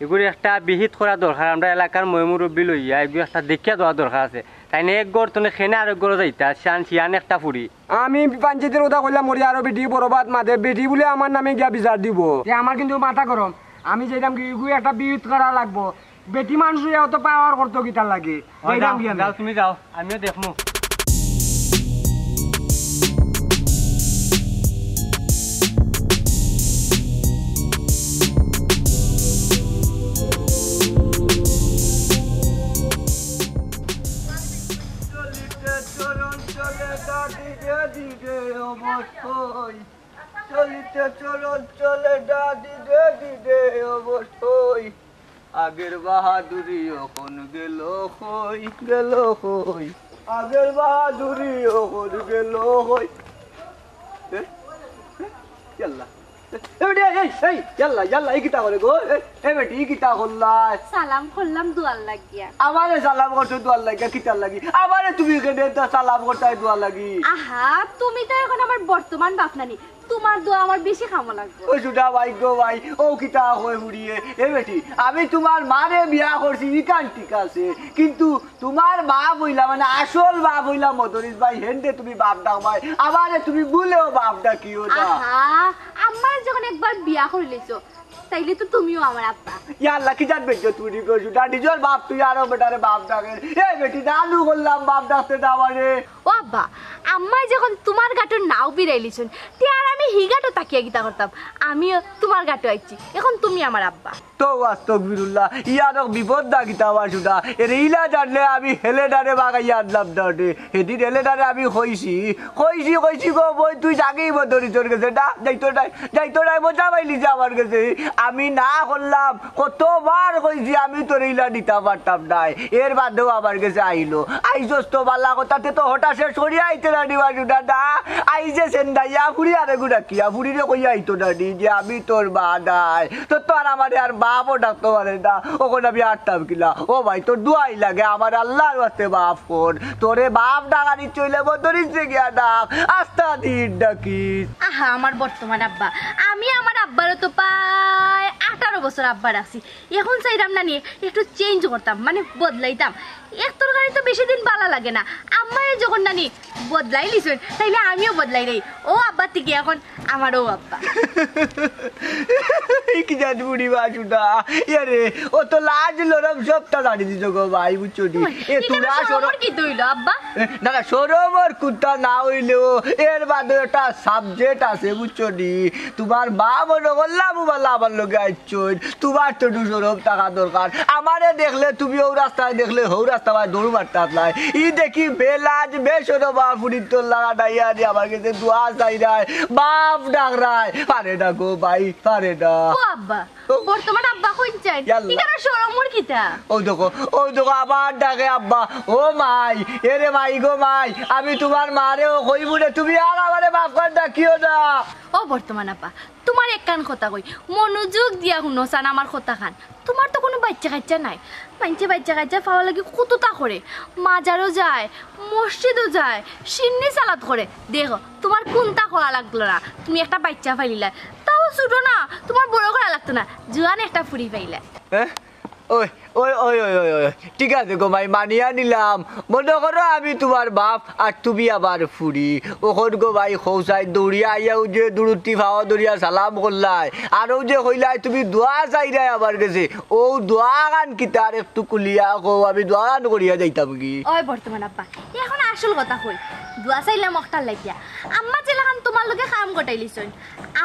ইগুর একটা বিহিত করা দরকার। আমরা এলাকার ময়-মুরব্বি লইয়া ইগুর একটা দেখিয়া দেওয়া দরকার আছে। তাইন এক ঘর থনে কেনে আরেক ঘরো যাইতা, শিয়ান, শিয়ান একটা ফুড়ি। আমি পঞ্চায়েতর কথা কইলাম, মরি আরো বেটি বড় বাত মাতে, বেটি বুলে আমার নামে গিয়া বিচার দিব। তে আমার কিন্তু মাথা গরম। আমি যাইতাম কি, ইগু একটা বিহিত করা লাগবো। বেটি মানুষ অইয়া অত পাওয়ার করতো কিতার লাগি? ও, যাইতাম যাও, কি আমি? যাও, তুমি যাও, আমিও দেখমু। ওই চলিতে চরণ চলে ডাদি দে দি দে অবশ্যই। আগের বাহাদুরি অখন গেল কই, গেল কই? আগের বাহাদুরি অখন গেল কই? এ? এ? ইয়াল্লা। এ বেটি, এই, এই, এই, ইয়াল্লা, ইয়াল্লা, এই কিতা করে গো? এ, এ বেটি, এই কিতা করলায়? সালাম করলাম দুয়ার লাগিয়া। আমারে সালাম করছো দুয়ার লাগিয়া, কিতার লাগি? আমারে তুমি কেনে তা সালাম করতায় দুয়ার লাগি? আহা, তুমি তো এখন আমার বর্তমান বাপ নানি, তোমার দোয়া আমার বেশি কামো লাগবো। ও সুডা ভাই গো ভাই, ও কিতা কয় ফুড়িয়ে? এ বেটি, আমি তোমার মারে বিয়া করছি, ইখান ঠিক আছে, কিন্তু তোমার বাপ অইলা, মানে আসল বাপ অইলা মদরিছ ভাই, হেনরে তুমি বাপ ডাকবায়, আমারে তুমি ভুলেও বাপ ডাকিও না। আহা, আম্মায় যখন একবার বিয়া করি লইছো, তাইলে তো তুমিও আমার আব্বা। ইয়াল্লা, কিজান বেইজ্জত ফুড়ি গো সুডা, নিজর বাপ তুই আরো বেটারে বাপ ডাকের। এ বেটি, নানু করলাম বাপ ডাকতে না আমারে। ও আব্বা, আম্মায় যখন তোমার গাটর নাও বিরাইলিছইন, তে আর আমি হি গাটো তাকিয়া কিতা করতাম? আমিও তোমার গাটো আইছি, এখন তুমি আমার আব্বা। তো আস্তাগফিরুল্লাহ, ইয়ার বিপদ দা কিতা আবার সুডা। এরে ইলা জানলে আমি হেলেডারে বাগাইয়া আনলাম না ওটে। হেদিন হেলেডারে আমি কইছি, কইছি, কইছি গো বই, তুই যাগি মদরিছর গেছে, না, যাইতো নায়, যাইতো নায়, মজা পাইলি যে আমার গেছে। আমি না করলাম, কতবার কইছি আমি তোরে ইলা নিতা পারতাম নায়, এর বাদেও আমার গেছে আইলো। আইজস তো বালা কথা, তে তো হঠাৎ শেষ করিয়া আইতে না নিবা সুডা না। আইজে সেন্দাইয়া ফুড়ি আরে গুড়া কিয়া ফুড়িরে কইয়া আইতো না নি যে আমি তোর মা নায়। তো তো আর আমারে আর বাপও ডাকতো পারে না, অখন আমি আরতাম কিলা? ও ভাই, তোর দোয়াই লাগে, আমার আল্লার ওয়াস্তে মাফ কর। তোরে বাপ ডাকানি চইলে মদরিছরে গিয়া ডাক, আস্তা দিন ডাকিস। আহা, আমার বর্তমান আব্বা, আমি আমার আব্বারে তো প্রায় আঠারো বছর আব্বা রাখছি, এখন চাইরাম নানি একটু চেঞ্জ করতাম, মানে বদলাইতাম। এক তরকারি তো বেশি দিন বালা লাগে না, আম্মায় যখন নানি বদলাইলিছইন, তাইলে আমিও বদলাই দেই। ও আব্বা থেকে এখন আমার ও আব্বা। এই কিজান বুড়ি বা সুডা, ইয়ারে, ও তো লাজ লরম সবটা ছাড়ি দিছো গো ভাই, বুঝছো নি? ওই, এ এখানে তোরা শরমর সরম কি দইল আব্বা? এ, না, না, শরমর কুন্তা না অইলেও এর বাদে একটা সাবজেক্ট আছে, বুঝছো নি? তোমার মা মনো করলাম বালা আমার লগে আইছইন, তোমার তো একটু শরম থাকা দরকার। আমারে দেখলে তুমি অউ রাস্তায় দেখলে হউ রাস্তা বায় দৌড় মারতায়। ই দেখি বেলাজ বেশরম ফুড়ির তোর লাগা নাই আনি আমার গেছে দোয়া চাইরায়, বাপ ডাকরায়। পারে না গো ভাই, পারে না। ও আব্বা, ও। বর্তমান আব্বা কইন চাইন? ইয়াল্লা। ইখানো শরমর কিতা? ও দেখো, ও দেখো, আবার ডাকে আব্বা। ও মাই, এরে মাই গো মাই, আমি তোমার মারেও কইমু রে, তুমি আর আমারে বাপ কইয়া ডাকিও না। ও বর্তমান আব্বা, তোমার একখান কথা কই, মনোযোগ দিয়া হুনো চান আমার কথাখান। তোমার তো কুনু বাইচ্চা কাইচ্চা নাই। মাইনষে বাইচ্চা কাইচ্চা পাওয়ার লাগি কততা করে, মাজারও যায়, মসজিদও যায়, সিন্নি সালাত করে। দেখো, তোমার কুন্তা করা লাগলো না, তুমি একটা বাইচ্চা পাইলিলায়, তাও ছোট না, তোমার বড় করা লাগতো না, জোয়ান একটা ফুড়ি পাইলায়। হ্যাঁ? ওই, ওই, ওই, ওই, ওই, ওই। ঠিক আছে গো মাই, মানিয়া নিলাম। মনো করো আমি তোমার বাপ আর তুমি আমার ফুড়ি। অখন গো মাই কও চাই দৌড়িয়া আইয়া অউ যে দুরুত্তি পাও ধরিয়া সালাম করলায়। আর অউ যে কইলায় তুমি দোয়া চাইরায় আমার গেছে। অউ দোয়াখান কিতার একটু খুলিয়া কও, আমি দোয়াখান করিয়া যাইতাম কি? ওই বর্তমান আব্বা, এখন আসল কথা কই। দোয়া চাইলাম অকটার লাগিয়া। আম্মা যেলাখান তোমার লগে কাম গটাইলিছইন,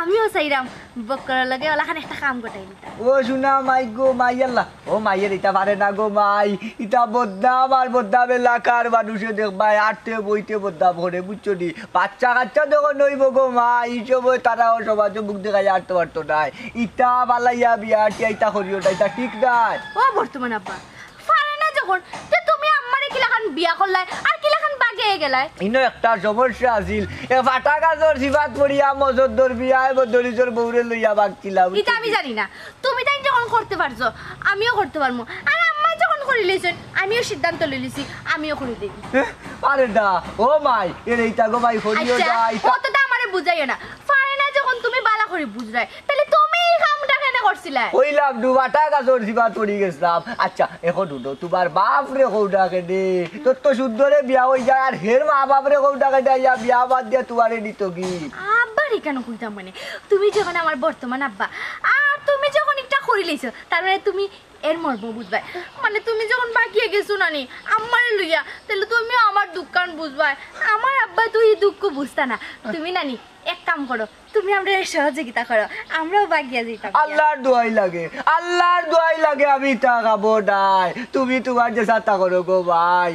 আমিও চাইরাম বক্করর লগে অলাখান একটা কাম গটাইলিতাম। ও সোনা মাই গো মাই আল্লা, ও মাইয়ের ইতা পারে না গো মাই, ইতা বদনাম আর বদনাম এলাকার মানুষে দেখবায়, আটতে বইতে বদনাম করে, বুঝছো নি? বাচ্চা কাচ্চা যখন অইবো গো মাই, ই সময় তারাও সমাজো মুখ দেখাইয়া আটতে পারতো নায়। ইতা বালাইয়া বিয়া টিয়া ইতা করিও না, ইতা ঠিক নায়। ও বর্তমান আব্বা, পারে না যখন, তে তুমি আম্মারে কিলাখান বিয়া করলায় আর কিলাখান বাগিয়ে গেলায়? ইনো একটা সমস্যা আছিল। এ ফাটা গাছর জিবাত পড়িয়া মজদ্দর বিয়ায় বদলিজর বউরে লইয়া বাগছিলাম। ইতা আমি জানি না। তুমি তাইন যখন করতে পারছো, আমিও করতে পারমু। আর আম্মায় যখন করিলিছইন, আমিও সিদ্ধান্ত লইলিছি, আমিও করি দেই। এ, আরে দা, ও মাই, এরে ইতা গো মাই, করিও আচ্ছা, দা, ইতা। অততা আমারে বুঝাইও না। পারে না যখন তুমি বালা করি বুঝরায়, তাইলে তুমি ই কামটা কেনে করছিলায়? কইলাম, ডুবাটা গাছর জিবাত পড়ি গেছলাম। আচ্ছা, এখন হুনো, তোমার বাপরে কও ডাকে দে। তোর তো সুন্দরে বিয়া অই যায়, আর হের মা বাপরে কও ডাকে দে, ইয়া বিয়া বাদ দিয়া তোমারে নিতো কি? আব্বারে কেনে কইতাম মানে? তুমি যখন আমার বর্তমান আব্বা, আর তুমি যখন ইটা করিলিছো, তার মানে তুমি এর মর্ম বুঝবায়। মানে তুমি যখন বাগিয়া গেছো নানি, আম্মারে লইয়া, তাইলে তুমিও আমার দুঃখখান বুঝবায়। আমার আব্বায় তো ই দুঃখ বুঝতা না। তুমি নানি, এক কাম করো, তুমি আমরারে সহযোগিতা করো, আমরাও বাগিয়া যাইতাম গিয়া। আল্লার দোয়াই লাগে, আল্লার দোয়াই লাগে, আমি তা খাবো নায়। তুমি তোমার যে সাতা করো গো ভাই।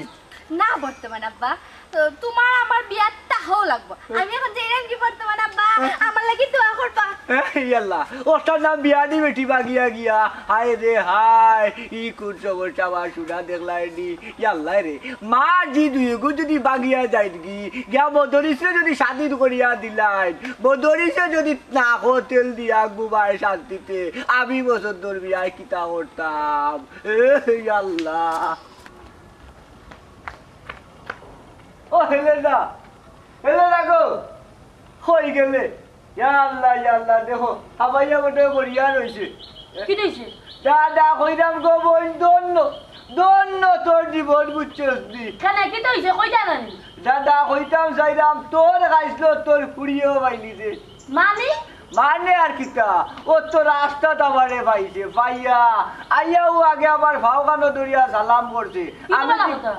না বর্তমান আব্বা, তো তোমার আমার বিয়াত তাহাও লাগবো। আমি এখন যাইরাম কি বর্তমান আব্বা, আমার লাগি দোয়া করবা। এই আল্লাহ, ওটার নাম বিয়ানি বেটি বাগিয়া গিয়া। হায় রে হায়, ই কোন সমস্যা বা শুনা দেখলাই নি। ইয়াল্লা রে, মা জি দুইগু যদি বাগিয়া যাইতগি, গিয়া মদরিসরে যদি স্বাধীন করিয়া দিলাইন, মদরিসে যদি নাকো তেল দিয়া ঘুমায় শান্তিতে, আমি বছর ধর্মী আয় কিতা করতাম? এই আল্লাহ। ও হেলেনা, হেলেনা গো, কই গেলে? ইয়া আল্লাহ, ইয়া আল্লাহ, দেখো, হাবাইয়া বটে মরিয়া রইছে। কিতা অইছে? দাদা, কইরাম গো বইন, ধন্য, ধন্য তোর জীবন, বুঝছস নি? কেনে, কিতা অইছে? কইতা নানি? দাদা, কইতাম চাইরাম, তোর খাইছলত তোর ফুড়িও পাইলিছে। মানে? মানে আর কিতা, ও তো রাস্তাত আমারে পাইছে, পাইয়া, আইয়া ও আগে আমার ফাওখানো ধরিয়া সালাম করছে। কি আমি বালা কি-, কথা?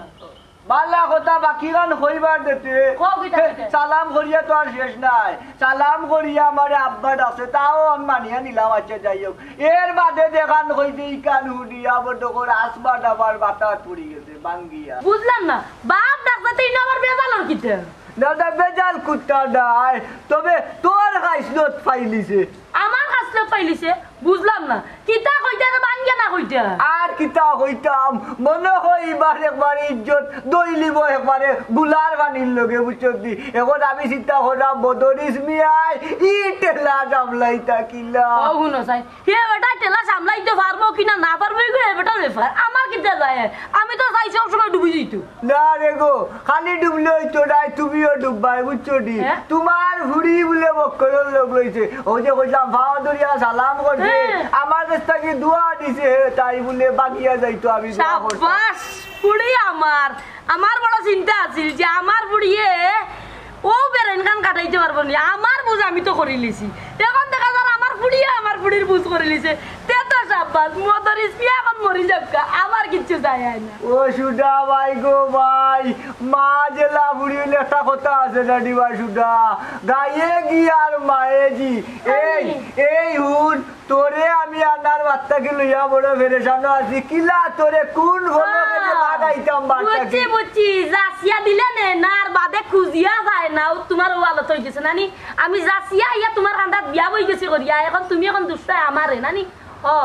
বালা কথা বাকিখান কইবার দেতে। কও কিতা হে, কিতা? সালাম করিয়া তো আর শেষ নাই। সালাম করিয়া আমারে আব্বা ডাকছে, তাও আমি মানিয়া নিলাম, আচ্ছা যাই হোক। এর বাদে যেখান কইছে ইখান হুনিয়া বড় করে আসমান আমার মাথাত পড়ি গেছে, ভাঙ্গিয়া। বুঝলাম না, বাপ ডাকছে তো ইনো আবার বেজালর কিতা? না, না, বেজাল কুত্তা নাই, তবে তোর খাইছলত পাইলিছে। আমার খাইছলত পাইলিছে? বুঝলাম না, কিতা কইতা রে, ভাঙ্গিয়া না কইতা? আর কিতা কইতাম, মনে হয় এবার একবারে ইজ্জত দইলিব, একবারে গুলার পানির লগে, বুঝছস নি? এখন আমি চিন্তা করলাম, বদরিস মিয়ায় ই ঠেলা সামলাইতা কিলা। ও হুনো চাই, হে বেটা ঠেলা সামলাইতো পারবো কিনা না পারবো, ইগু হে বেটার ব্যাপার, আমার কিতা যায়? আমি তো চাই সব সময় ডুবি যাইতো। না রে গো, খালি ডুবলে অইতো নায়, তুমিও ডুববায়, বুঝছো নি? হ্যাঁ? তুমার ফুড়ি বুলে মক্কলর লগ লইছে, অউ যে কইলাম, ফাও ধরিয়া সালাম করছে, হ্যাঁ। আমার গেছ থাকি দোয়া দিছে, হে, তাই বুলে বাগিয়া যাইতো, আমি দোয়া করতাম। সাব্বাস, ফুড়ি আমার। আমার বড় চিন্তা আছিল যে আমার ফুড়িয়ে অউ বেরেন খান কাটাইতে পারবো নি, আমার বুঝ আমি তো করিলিছি। এখন দেখা যার আমার ফুড়িয়ে আমার ফুড়ির বুঝ করিলিছে, তে তো সাব্বাস, মদরিস মিয়া এখন মরি যাউক্কা, আমার কিচ্ছু যায় আয় না। ও সুডা ভাই গো ভাই, মা যেলা ফুড়ি অইলে একটা কথা আছে না দিবা সুডা, গায়ে ঘি আর মায়ে জি। এই, এই হুন, তোরে আমি আনার বাদ থাকি লইয়া বড় পেরেশানো আছি। কিলা তোরে কুন ফলকে যে আহ, লাগাইতাম বাদ থাকি? বুঝছি, বুঝছি। যাচিয়া দিলে নে, না আর বাদে খুজিয়া যায় না। ও তুমার অউ হালত অই গেছে নানি? আমি যাচিয়া আইয়া তুমার কান্দাত বিয়া বই গেছি করিয়া, এখন তুমি এখন দুষরায় আমারে নানি? ও,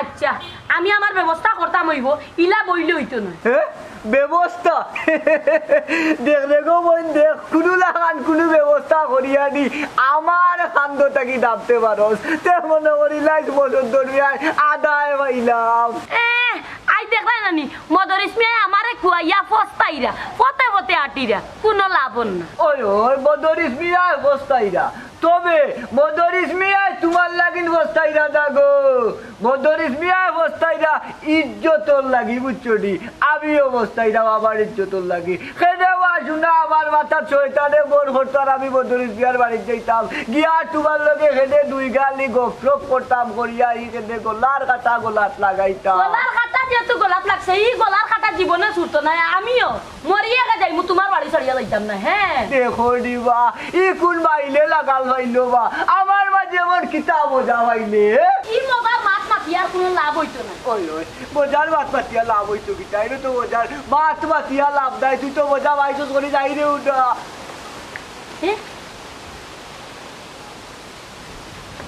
আচ্ছা, আমি আমার ব্যবস্থা করতাম অইবো, ইলা বইলে অইতো নায়। হে? ব্যবস্থা? দেখ রে গো বইন, দেখ, কুনু লাখান কুনু ব্যবস্থা করিয়া নি আমার কান্দো থাকি দাবতে পারস। তে মনো করিলাইস বছর ধরিয়া আদায় পাইলাম। এ, আই দেখলাই নানি, মদরিস মিয়ায় আমারে খুয়াইয়া ফস্তাইরা, ফতে ফতে আটিরা, কুনু লাভ অর না। ওই, ওই, মদরিস মিয়ায় ফস্তাইরা। তবে মদরিস মিয়ায় তুমার লাগিন ফস্তাইরা না গো। মদরিস মিয়ায় ফস্তাইরা ইজ্জতর লাগি, বুঝছো নি? আমিও ফস্তাইরাম আমার ইজ্জতর লাগি। কেনে বা শুনা, আমার মাথাত শয়তানে বর করতো আর আমি মদরিস মিয়ার বাড়িত যাইতাম। গিয়া তুমার লগে কেনে দুই গালি গফরফ করতাম করিয়া, ই কেনে গলার কাটা গলাত লাগাইতাম। গলার কাটা যেহেতু গলাত লাগছে, ই গলার কাটা জীবনে ছুটতো নায়। আমিও মরিয়া গিয়া যাইমু, তুমার বাড়ি ছাড়িয়া যাইতাম না, হ্যাঁ। দেখো নি বা, ই কুন বাইলে লাগাল পাইলো বা, আমার মাঝে এমন কিতা মজা পাইলে? ই মজার মাত মাতি আর কুনু লাভ অইতো না। ওই, ওই, মজার মাত মাতিয়া লাভ অইতো কিতা? ইনো তো মজার মাত মাতিয়া লাভ নাই, তুই তো মজা পাইছস করি যাই রে উডা। এ?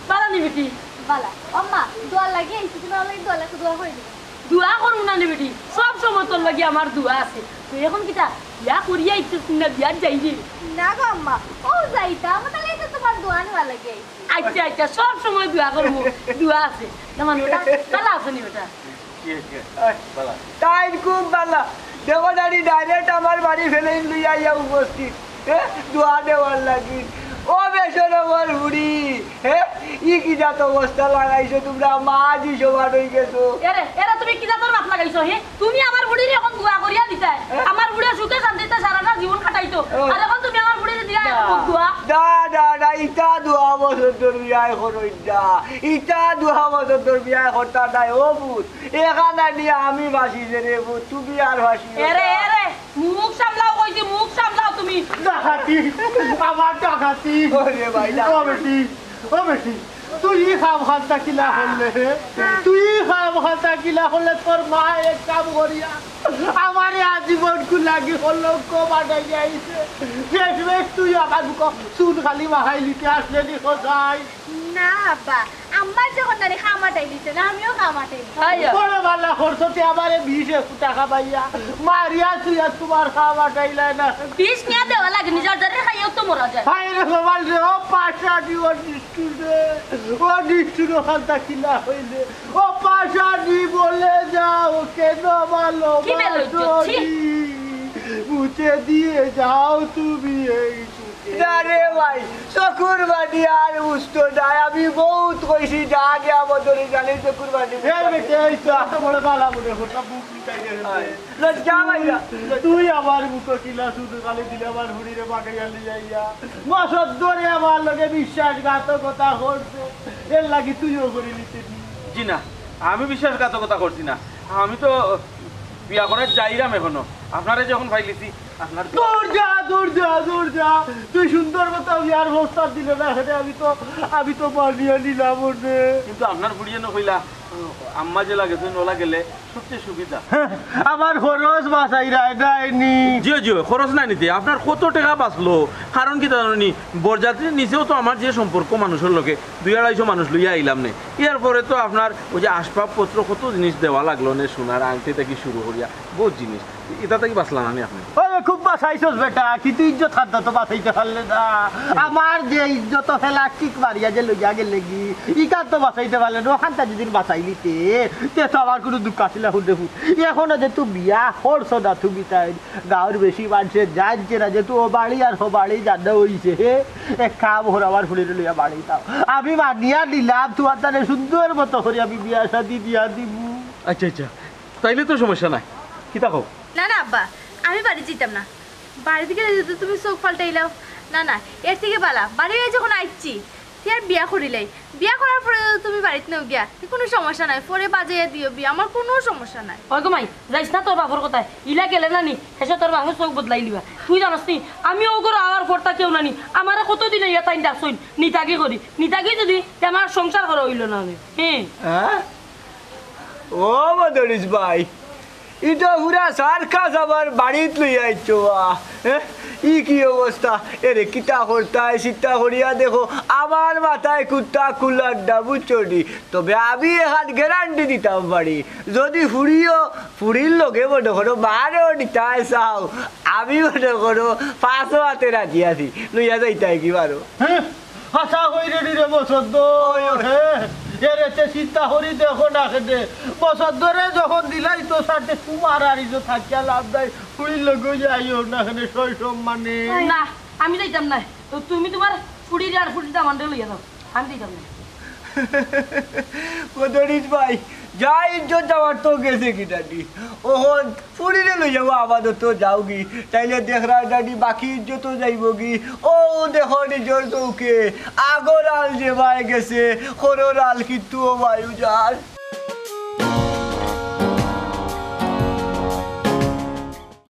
বালা নি বেটি? বালা। আম্মা, দোয়ার লাগি আইছি, তুমার লাগি দোয়া লাগি দোয়া করি দিবা। দোয়া করমু না নি বেটি, সব সময় তোর লাগি আমার দোয়া আছে। তুই এখন কিতা বিয়া করিয়া আইছস না বিয়াত যাইরে? না গো আম্মা, ও যাইতাম, তাইলে তো তুমার দোয়া নেওয়ার লাগি আইছি। আচ্ছা, আচ্ছা, সব সময় দোয়া করমু, দোয়া আছে। না মানে বেটা, বালা আছো নি বেটা? কি হইছে? এই, বালা। তাইন খুব বালা। দেখো জানি direct আমার বাড়ি ফেলেইন লইয়া আইয়া উপস্থিত। হে, দোয়া দেওয়ার লাগি। ও বেশরমর ফুড়ি, হে, ই কি জাত অবস্থা লাগাইছো তুমরা? মা জি সমান অই গেছো। এরে, এরে তুমি কি জাতর মাত লাগাইছো, হে? তুমি আমার ফুড়িরে এখন দোয়া করিয়া দিতায়। হে? আমার ফুড়ি সুখে শান্তিতে সারাটা জীবন কাটাইতো। ও। আর এখন তুমি আমার ফুড়িরে দিয়া না। এখন দোয়া। না, না, না, ইতা দোয়া বছর ধর বিয়ায় করইন না। ইতা দোয়া বছর ধর বিয়ায় করতা নায়, ও পুত। এখান আনিয়া আমি বাঁচি যে রে বউ, তুমি আর বাঁচিও এরে, না। এরে, মুখ সামলাও কইছি, মুখ সামলাও তুমি। ডাকাতি, আমার ডাকাতি। ওরে ভাই, ও বেটি, ও বেটি, তুই ই কাম খানটা কিলা করলে রে? তুই ই কাম খানটা কিলা করলে? তোর মা এক কাম করিয়া আমারে আজীবন কুলাগি করলো, কো বানাইয়া আইছে। শেষ বেশ তুই আমার বুকো চুন খালি মাখাই লিতে আসলে নি কোথায়? না আব্বা, আম্মা যখন নানি খামাটাই দিছে না, আমিও খামাটাই দিছি। বড় বালা করছো তে আমারে বিশে ফুটা খাবাইয়া মারিয়া তুই আর তোমার খামাটাইলায় না। বিষ নিয়ে দেওয়া লাগে, নিজের জারে খাইয়াও তো মরা যায়। হায় রে বাবা রে, ও পাশানি, ও নিষ্ঠুর রে, ও নিষ্ঠুর, ওখানটা কিলা হইলে, ও পাশানি বলে যাও কেন ভালো কি বেল হইছে? ছি! মুছে দিয়ে যাও তুমি এই সুখে। না রে ভাই, চকুর বানি আর বুঝতো নাই। আমি বহুত কইছি, যা গিয়া বদলে জানি চকুর বানি। এই বেটা, এই তো এত বড় বালা মনে করতাম, বুক লুকাই গেছে। লজ্জা ভাইয়া। তুই আমার মুখো কিলা শুধু খালি দিলে আমার হুড়িরে বাগাইয়া লিয়ে আইয়া। বছর ধরে আমার লগে বিশ্বাসঘাতকতা করছে, এর লাগি তুইও করে নিতে নি। জি না, আমি বিশ্বাসঘাতকতা করছি না। আমি তো বিয়া করার যাইরাম এখনো। আপনারে যখন পাইলিছি, আপনার দূর যা, দূর যা, দূর যা। তুই সুন্দর মতো বিয়ার প্রস্তাব দিলে না, সেটা আমি তো, আমি তো মানিয়া নিলাম ওরে। কিন্তু আপনার বুড়িয়ে না কইলা, আম্মা যেলা গেছে, ওলা গেলে সবচেয়ে সুবিধা। আমার খরচ বাঁচাই রায় দেয়নি। জিও, জিও, খরচ না নিতে আপনার কত টাকা বাঁচলো? কারণ কিতা জাননি, বরযাত্রীর নিচেও তো আমার যে সম্পর্ক মানুষের লগে, দুই আড়াইশো মানুষ লইয়া আইলাম নে। এর পরে তো আপনার ওই যে আসবাবপত্র, কত জিনিস দেওয়া লাগলো নে, সোনার আংটি থাকি শুরু করিয়া বহুত জিনিস, এটা থাকি বাঁচলা না নি আপনি? ওরে, খুব বাঁচাইছস বেটা, কিন্তু ইজ্জত খানটা তো বাঁচাইতে পারলে না। আমার যে ইজ্জত ফেলা কিক মারিয়া যে লইয়া গেলে গি, ইখান তো বাঁচাইতে পারলে না। ওখানটা যদি বাঁচাইলিতে, তে তো আমার কোনো দুঃখ আছিল না, হুন্ডে ফুট। এখনো যে তুই বিয়া করছো না, তুমি তাই গাঁওর বেশি মানুষে জানছে না যে তুই ও বাড়ি আর হো বাড়ি জানা হইছে। হে, এক কাম কর, আমার ফুড়িরে লইয়া বাড়ি যাও। আমি মানিয়া নিলাম, তোমার তাহলে সুন্দর মতো করে আমি বিয়া শাদি দিয়া দিমু। আচ্ছা, আচ্ছা, তাইলে তো সমস্যা নাই। কিতা কও? না, না, আব্বা, আমি বাড়ি যাইতাম না। বাড়িত গেলে যদি তুমি চোখ পাল্টাইলাও। না, না, এর থেকে বালা, বাড়ি যখন আইছি, তে আর বিয়া করিলাই। বিয়া করার পরে যদি তুমি বাড়িত নেও গিয়া, তে কোনো সমস্যা নাই, পরে বাজাইয়া দিও বিয়া, আমার কোনো সমস্যা নাই। ওই গো মাই, যাইস না তোর বাপর কথায়, ইলা গেলে না নি, হেষে তোর বাপর চোখ বদলাই লিবা। তুই জানস নি, আমি ও ঘর আওয়ার পর তা কেউ না নি, আমারে কত দিন ইয়া তাইন ডাকছইন, নিতাগি করি, নিতাগি যদি, তে আমার সংসার করা হইল না আমি। হ্যাঁ। হ্যাঁ? ও মদরিস ভাই, ইটা পুরা সার্কাস আমার বাড়িত লইয়া আইছো, আহ, হ্যাঁ? ই কি অবস্থা? এরে কিতা করতায়, চিন্তা করিয়া দেখো, আমার মাথায় কুত্তা কুলার না, বুঝছো নি? তবে আমি এখান গ্যারান্টি দিতাম পারি, যদি ফুড়িও, ফুড়ির লগে মনে করো মারেও নিতায় চাও, আমি মনে করো পাঁচও হাতে রাজি আছি, লইয়া যাইতায় কি পারো? হ্যাঁ? হাছা কইরে নি রে বসন্ত, হে, এরে তে চিন্তা করি দেখো না কেনে। বসন্তরে যখন দিলাই তো সাথে তোমার আর ইজো থাকিয়া লাভ নাই, ফুড়ির লগে যাইও না কেনে, সই সম্মানে। না, আমি যাইতাম না। তো তুমি তোমার ফুড়ির আর ফুড়ির দামানরে লইয়া যাও, আমি যাইতাম না। মদরিস ভাই, যা ইজ্জত যাওয়ার তো গেছে কি ডাডি, ওহন ফুড়িরে লইয়া আপাতত যাওগি, তাইলে দেখরায় ডাডি বাকি ইজ্জত যাইবোগি। ও দেখো নিজর চউখে, আগর আল যে বায় গেছে, খরর আল কিন্তু ও বায়ু যার।